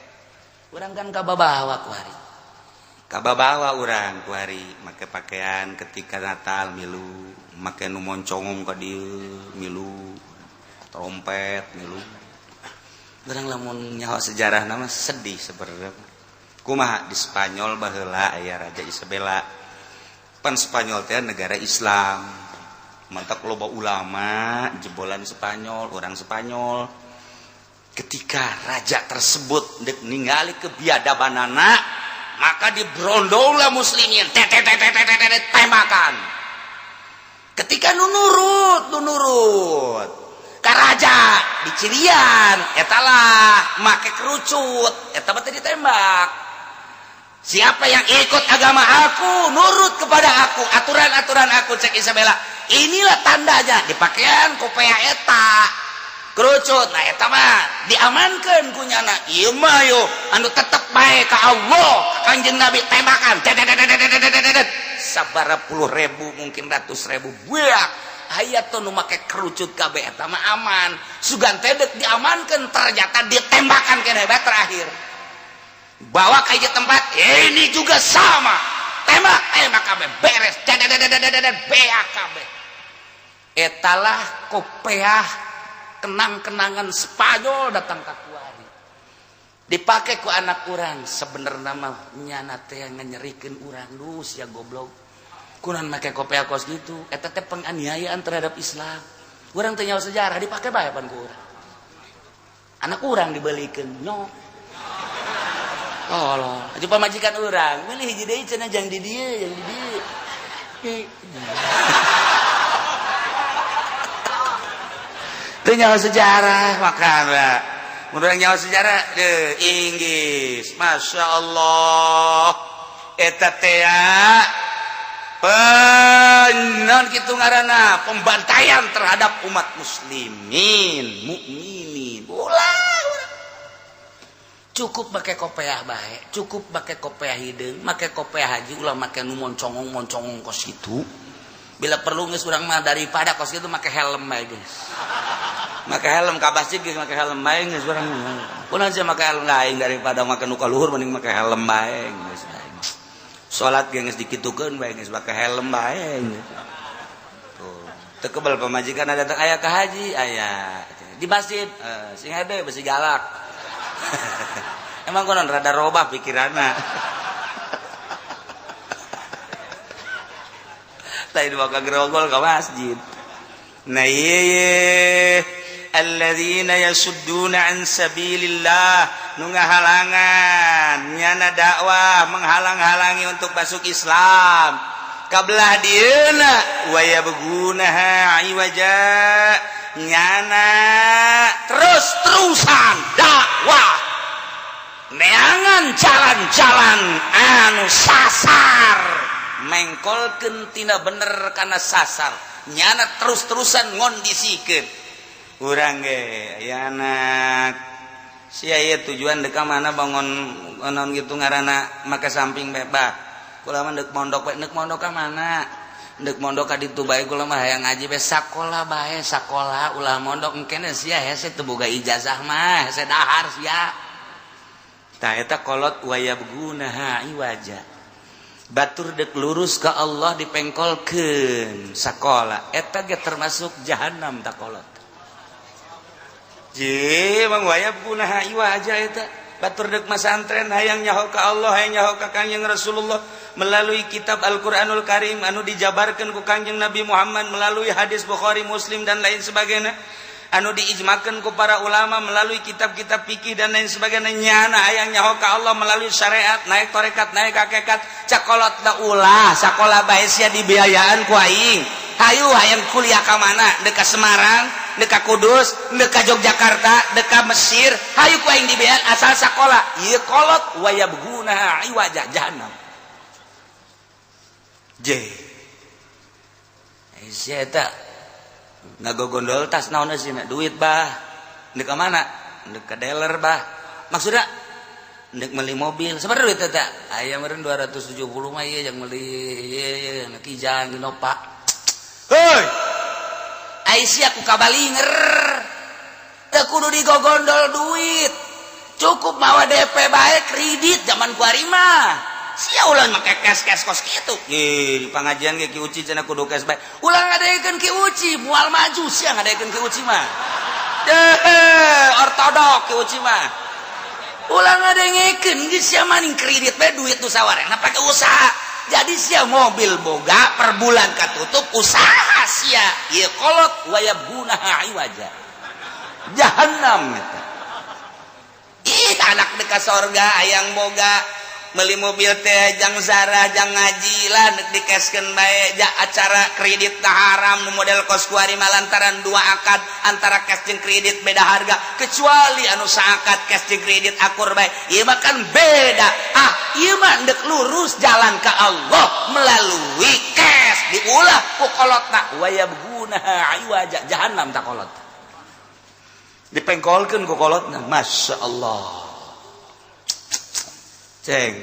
Urang kan kababawa ku hari. Kababawa urang ku hari make pakaian ketika Natal milu, make nu moncongong ka dieu milu, trompet milu. Urang lamun nyaho sejarah nama sedih sebenarnya. Kumaha di Spanyol baheula aya Raja Isabella. Pan Spanyol teh negara Islam. Mantak loba ulama jebolan Spanyol, orang Spanyol. Ketika raja tersebut dek ningali kebiadabanana, maka dibrondonglah muslimin, tembakan. Ketika nu nurut ka raja dicirian, etalah make kerucut, eta mah ditembak. Siapa yang ikut agama aku, nurut kepada aku, aturan-aturan aku, cek Isabella. Inilah tandanya, dipakaian kopea eta kerucut. Nah eta mah diamankan ku nyana. Ieu mah yo anu tetep bae ka Allah, Kanjeng Nabi tembakan. Sabara puluh ribu mungkin ratus ribu buak. Aya tuh nu make kerucut kabeh eta mah aman. Sugan teh deuk diamankeun, ternyata ditembakan keneh bae terakhir. Bawa ke tempat ini juga sama. Tembak, tembak kabeh beres. Beak kabeh. Etalah kopeah kenang-kenangan Spanyol datang ke kuari. Dipakai ku anak urang sebenarnya mah nyana teh nyerikeun urang dus ya goblok. Kunan make kopeah kos gitu. Eta teh penganiayaan terhadap Islam. Urang teh nyawa sejarah dipake bae pan ku urang. Anak urang dibelikeun nyok. Tolol, aja pamajikan urang, meuli hiji deui cenah jang di dieu, jang di dieu. Teu nyawa sejarah makana. Mun urang nyawa sejarah deuh Inggris, Masya Allah. Eta teh penon kitu ngaranna pembantaian terhadap umat muslimin, mukminin. Ulah cukup make kopeah bae, cukup make kopeah hideung, make kopeah haji, ulah make nu moncongong-moncongong kos kitu. Bila perlu geus urang mah daripada kos kitu make helm bae geus. Make helm ka masjid geus make helm bae geus urang. Kunaon sia make helm lain daripada make nu ka luhur mending make helm bae geus. Salat ge geus dikitukeun bae geus make helm bae. Tuh. Teu kebel pamajikan datang aya ka haji aya di masjid sing hede besi galak. Emang konon rada robah pikiranna. Lain bakal gerogol ke masjid. Nah ieu alladzina yasudduna an sabilillah nu ngahalangan nyana dakwah menghalang-halangi untuk masuk Islam kabelah dieuna wa yabghunaha iwaja nyana terus-terusan dakwah neangan jalan-jalan anu sasar mengkolkeun tina bener kana sasar nyana terus-terusan ngondisikeun urang ge aya anak sia ieu tujuan deuk ka mana bangun naon kitu ngaranna make samping bae bah kula mah deuk mondok bae deuk mondok ka mana deuk mondok ka ditu bae kula mah hayang ngaji bae sakola bae sakola ulah mondok engkene sia hese teu boga ijazah mah hese dahar sia tah eta kolot wayabgunaha iwaja batur dek lurus ke Allah dipengkolkeun sakola eta ge termasuk jahanam tak kolot je mang wayabgunaha iwaja eta batur dek masantren hayang nyaho ka Allah hayang nyaho ka Kangjeng Rasulullah melalui kitab Al-Qur'anul Karim anu dijabarkeun ku Kangjeng Nabi Muhammad melalui hadis Bukhari Muslim dan lain sebagainya anu diijmakeun ku para ulama melalui kitab-kitab fikih dan lain sebagainya nyana hayang nyaho ka Allah melalui syariat naik tarekat naik hakikat cakolot da ulah sakola bae sia dibiayaan ku aing hayu hayang kuliah ka mana deuk ka Semarang deuk ka Kudus deuk ka Yogyakarta deuk ka Mesir hayu ku aing dibiayaan asal sakola ieu kolot wayabguna iwaja jahannam je sia eta ngagogondol tas naon sih duit bah ndek ka mana ndek ka dealer bah maksudna ndek meuli mobil sabaraha duit eta aya meureun 270 mah ieu yang meuli ieu ieu Kijang Innova heuy ai sia ku kabalinger teu kudu digogondol duit cukup mawa DP bae kredit zaman kuari mah sia ulah make cash-cash kos kitu. Ih, pengajian ge Ki Uci cenah kudu cash bae. Ulah ngadaekeun Ki Uci, moal maju sia ngadaekeun Ki Uci mah. Deh, ortodok Ki Uci mah. Ulah ngadengekeun geus sia maning kredit bae duit nu sawarehna pake usaha. Jadi sia mobil boga per bulan katutup usaha sia. Ieu kolot wayabgunaha iwaja. Jahannam eta. Ih, anak dekat sorga hayang boga beli mobil teh jang zarah jang ngaji lah nek dikeskeun bae ja acara kredit tah haram nu model kos kuari lantaran dua akad antara cash jeung kredit beda harga kecuali anu saakad cash jeung kredit akur bae ieu mah kan beda ah ieu mah ndek lurus jalan ka Allah melalui cash diulah ku kolotna wayabgunaha iwaja jahannam tak kolot dipengkolkeun ku kolotna Masya Allah ceng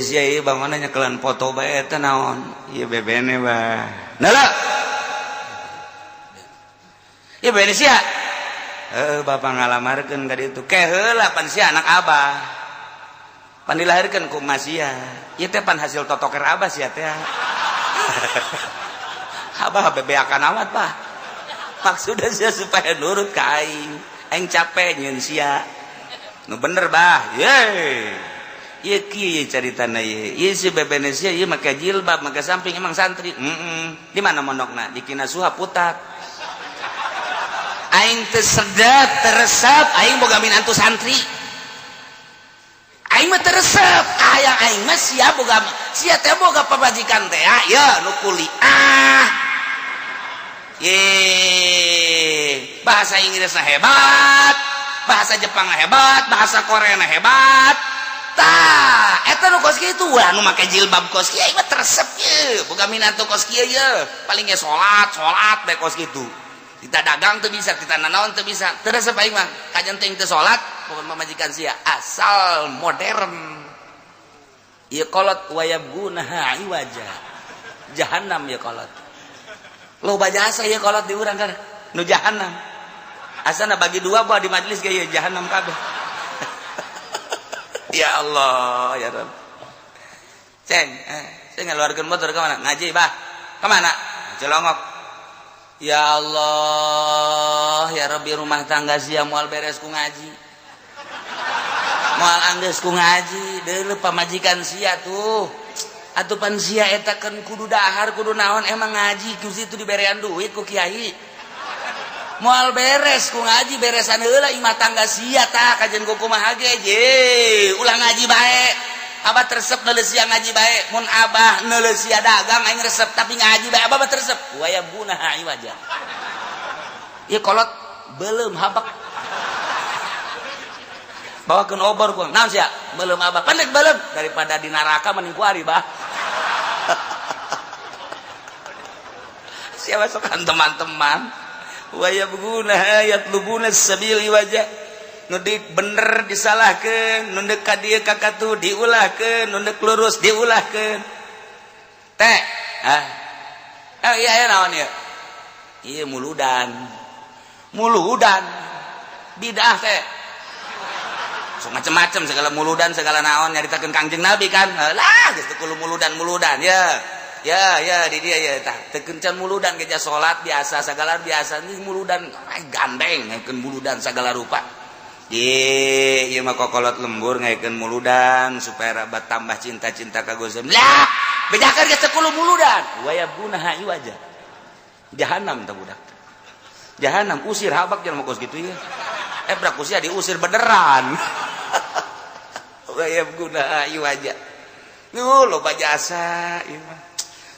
sia ieu bangunna nyekelan foto bae eta naon ieu bebene bah nala ieu bebene sia heuh bapak ngalamarkeun ka ditu ke heula pan sia anak abah pan dilahirkeun ku emak sia ieu teh pan hasil totoker abah sia teh abah bebeakan amat bah maksudnya sia supaya nurut ka aing aing capek nyieun sia nu bener bah ye ieu kieu caritana ieu ieu si bebene sia ieu make jilbab make samping emang santri di mana mondokna di Kinasuha Putat aing teu sedep teresep aing boga minantu santri aing mah teresep hayang aing mah sia boga sia teh boga pamajikan teh ya nu kuliah ye bahasa Inggrisna hebat bahasa Jepang hebat bahasa Korea hebat tah eta nu kos kitu ulah nu make jilbab kos kieu mah teresep ye boga minantu kos kieu ye paling ge salat salat bae kos kitu kita dagang teu bisa kita nanaon teu bisa teu resep aing mah kajen teuing teu salat bukan pamajikan sia asal modern ieu kolot wayabgunaha iwaja jahannam ieu kolot. Loba jasa ieu kolot di urang kan nu jahanam. Asana bagi dua buah di majelis ge ieu jahanam kabeh. Ya Allah, ya Rabb. Ceng, saya ngeluarkeun motor ka mana? Ngaji, Bah. Ka mana? Celongok. Ya Allah, ya Rabbi, rumah tangga sia moal beres ku ngaji. Moal anggeus ku ngaji, deuleu pamajikan sia tuh. Atuh pan sia eta kan kudu dahar, kudu naon, emang ngaji ku situ diberean duit ku kiai. Moal beres ku ngaji, beresan heula imah tangga sia tah kajen ku kumaha ge je, ulah ngaji bae. Abah teresep neuleuh sia ngaji bae, mun abah neuleuh sia dagang aing resep, tapi ngaji bae abah mah teresep. Wa yabghunaha iwaja. Ieu kolot beuleum habak. Bawakeun obor ku. Naon sia? Beuleum abah. Pendek beuleum daripada di neraka mending ku ari bah. Sia masokan teman-teman. Wa yabghunaha yatlubuna sabil iwaja. Nu bener disalahkeun, nu deuk ka dieu ka katuh diulahkeun, nu deuk lurus diulahkeun. Teh, ah. Iya iya naon ieu? Ieu muludan. Muludan. Bidah teh. So macem-macem segala muludan segala naon nyaritakeun Kangjeng Nabi kan. Lah geus teu kudu muludan-muludan ya. Ya ya di dia ya tah teu kencan muludan ge salat biasa segala biasa ini muludan gandeng ngaikeun muludan segala rupa. Ye, ieu mah kokolot lembur ngaikeun muludan supaya rabat tambah cinta-cinta ka Gusti. Lah, bejakeun geus teu kudu muludan. Wa yabghunaha iwaja. Jahanam tah budak. Jahanam usir habak jangan mah kos kitu ieu. Brak usia diusir beneran. Wa yabghunaha iwaja. Nu loba jasa ieu mah.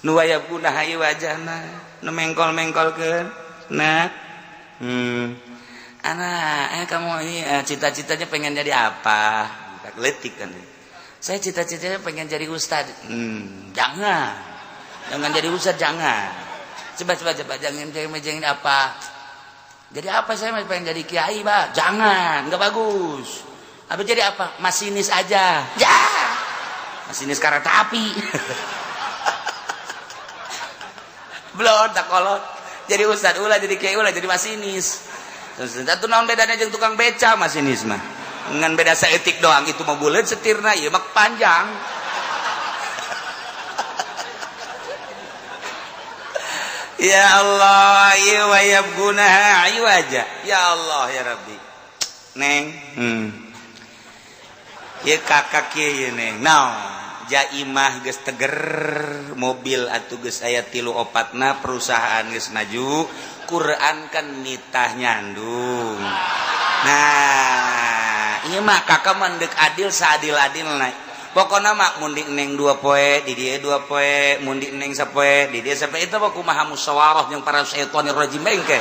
Nu wa yabghunaha iwajana, nu mengkol-mengkolkeun. Nah. Anak, kamu ini cita-citanya pengen jadi apa? Letik kan. Saya cita-citanya pengen jadi ustad. Jangan. Jangan jadi ustad, jangan. Coba jangan jadi apa? Jadi apa saya pengen jadi kiai, Pak? Jangan, nggak bagus. Apa jadi apa? Masinis aja. Ya. Masinis kereta api. Belum tak kolot. Jadi ustad ulah, jadi kiai ulah, jadi masinis. Terus naon bedanya jeung tukang beca masinis mah? Ngan beda saeutik doang, itu mah buleut setirna, ieu mah panjang. Ya Allah, ieu wa yabghunaha iwaja. Ya Allah ya Rabbi. Neng, Ieu kakak kieu ieu neng. Naon? Jaimah geus teger, mobil atuh geus aya 3 4 na, perusahaan geus maju. Quran kan nitah nyandung. Nah, ieu mah kakak mah deuk adil saadil-adilna. Pokona mah mun di neng 2 poe, di dieu 2 poe, mun di neng sapoe, di dieu sapoe, itu mah kumaha musyawarah jeung para syaitonir rajim engke.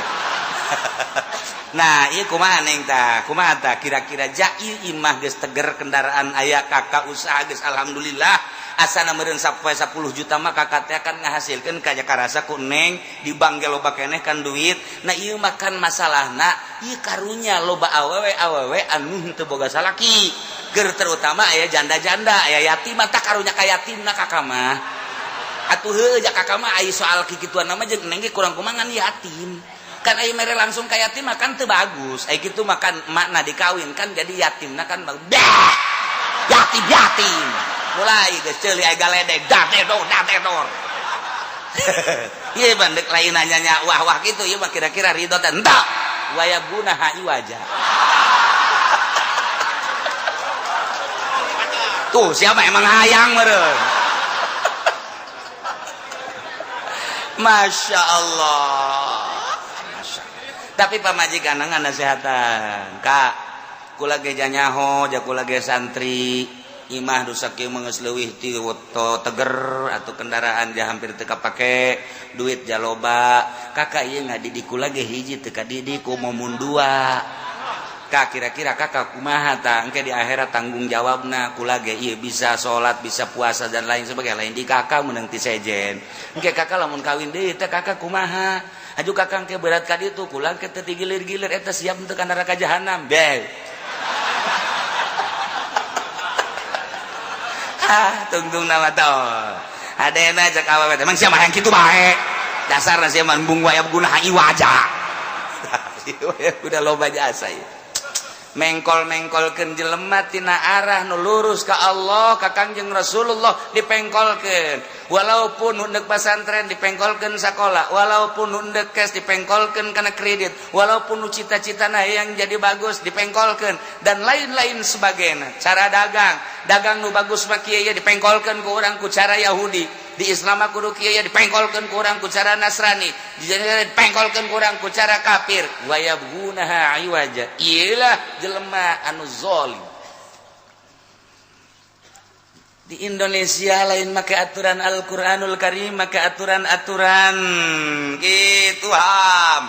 Nah, ieu kumaha neng tah? Kumaha tah kira-kira jai imah geus teger, kendaraan aya, kakak usaha geus alhamdulillah. Asana meureun sapoe 10 juta mah kakak teh akan ngahasilkeun kaya karasa ku neng di bank ge loba keneh kan duit. Nah ieu mah kan masalahna ieu karunya loba awewe-awewe anu henteu boga salaki. Ger terutama aya janda-janda, aya yatim tah karunya ka yatimna kakak mah. Atuh heueuh ja kakak mah aya soal kikituan mah jeung neng ge kurang kumaha ngan yatim. Kan aya mere langsung ka yatim mah kan teu bagus. Aya kitu mah kan makna dikawin kan jadi yatimna kan bah. Yatim yatim. Mulai geus ceuli aya galedeg dadedor dadedor. Ieu bandek lain nanya wah-wah kitu ieu mah kira-kira ridho teh henteu. Wa yabghunaha iwaja. Tuh siapa emang hayang meureun. Masya Allah. Masya Allah. Tapi pamajikan ngan nasehatan. Kak, kula ge janyaho, ja kula ge santri. Imah dosa kieu mah geus leuwih ti teger atau kendaraan ja hampir teu kapake, duit ja loba. Kakak ieu ngadidik kula ge hiji teu kadidik ku momun dua. Kak, kira-kira kakak kumaha tah engke di akhirat tanggung jawabna kula ge ieu bisa salat, bisa puasa dan lain sebagainya. Lain di kakak meunang ti sejen. Engke kakak lamun kawin deui teh kakak kumaha? Aju kakak engke berat ka ditu kula engke teu digilir-gilir eta siap henteu ka neraka jahanam. Beh. Ah, tungtung nama tau. Adena cek awewe emang siapa yang kitu bae. Dasar sia mah embung wayabghunaha iwaja. Udah loba jasa ya. Mengkol-mengkolkeun jelema tina arah nu lurus ka Allah, ka Kangjeng Rasulullah dipengkolkeun. Walaupun hundek pasantren dipengkolkeun sakola, walaupun hundek cash dipengkolkeun kana kredit, walaupun nu cita-citana yang jadi bagus dipengkolkeun dan lain-lain sebagainya. Cara dagang, dagang nu bagus mah kieu dipengkolkeun ku urang ku cara Yahudi. Di Islam mah kudu kieu dipengkolkeun ku urang ku cara Nasrani, dipengkolkeun ku urang ku cara kafir. Wayabghunaha iwaja. Iyalah jelema anu zalim. Di Indonesia lain make aturan Al-Qur'anul Karim, make aturan-aturan gitu ham.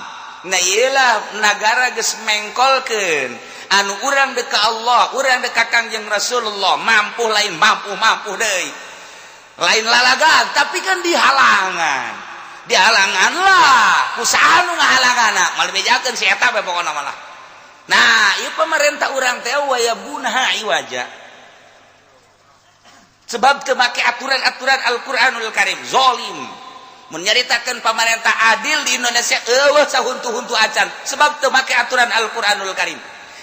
Nah, iyalah negara geus mengkolkeun anu urang dek ka Allah, urang dek ka Kangjeng Rasulullah, mampu lain mampu mampu deui. Lain lalagan, tapi kan dihalangan. Dihalangan lah, ku saha nu ngahalanganna? Mal bejakeun si eta we pokona malah. Nah, ieu pemerintah urang teh wayabghunaha iwaja. Sebab teu make aturan-aturan Al-Qur'anul Karim, zalim. Mun nyaritakeun pamarentah adil di Indonesia eueuh sahuntu-huntu acan, sebab teu make aturan Al-Qur'anul Karim.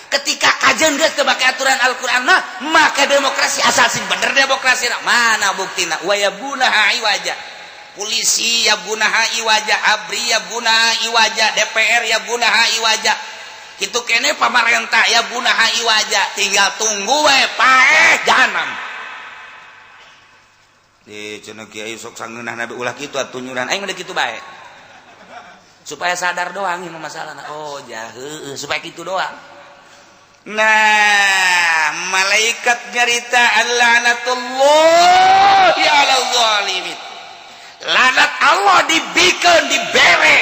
Ketika kajen geus teu make aturan Al-Qur'an mah, maka demokrasi asal sing bener demokrasi mana buktina wayabghunaha iwaja. Polisi yabghunaha iwaja, ABRI yabghunaha iwaja, DPR yabghunaha iwaja. Kitu kene pamarentah yabghunaha iwaja, tinggal tunggu we paeh jahanam. Di cenah kiai sok sangeunah nabi ulah kitu atuh nyuran aing mah kitu bae. Supaya sadar doang ini masalahna. Oh, jah heueuh supaya kitu doang. Nah, malaikat nyarita laknatullahi 'alal zalimin. Laknat Allah dibikeun, dibere,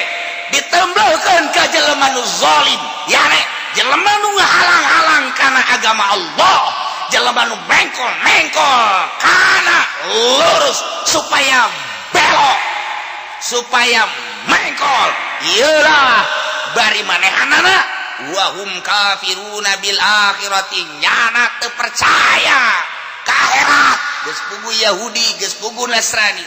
ditembelkeun ka jelema nu zalim. Yane jelema nu ngahalang-halang kana agama Allah, jelema nu mengkol-mengkol kana lurus supaya belok, supaya mengkol. Iyalah bari manehanana wahum kafiruna bil akhirati, nyana teu percaya ka akhirat. Geus pugu Yahudi, geus pugu Nasrani,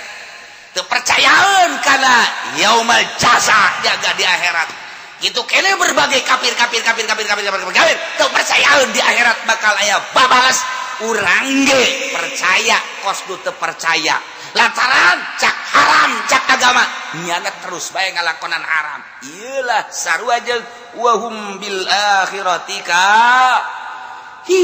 teu percayaeun kana yaumal jaza jaga di akhirat. Gitu kene berbagai kafir kafir kafir kafir kafir kafir kafir teu percayaeun di akhirat bakal aya babalas. Urang ge percaya kos du teu percaya lantaran cak haram cak agama, nyana terus bae ngalakonan haram. Iyalah sarua jeung wahum bil akhirati kafirun.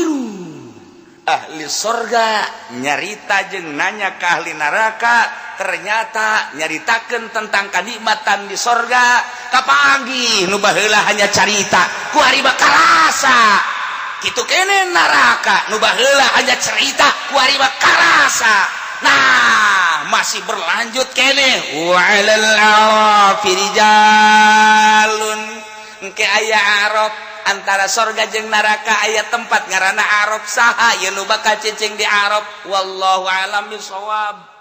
Ahli sorga nyarita jeung nanya ke ahli neraka, ternyata nyaritakeun tentang kenikmatan di sorga. Kapanggih nu baheula hanya carita, ku ari bakal rasa. Kitu kene neraka nu baheula hanya cerita, ku ari bakal rasa. Nah, masih berlanjut kene wa 'alal a'rafi rijalun. Engke aya Arab, antara sorga jeung neraka aya tempat ngaranna Arab. Saha yen nu bakal cicing di Arab? Wallahu alam bisawab.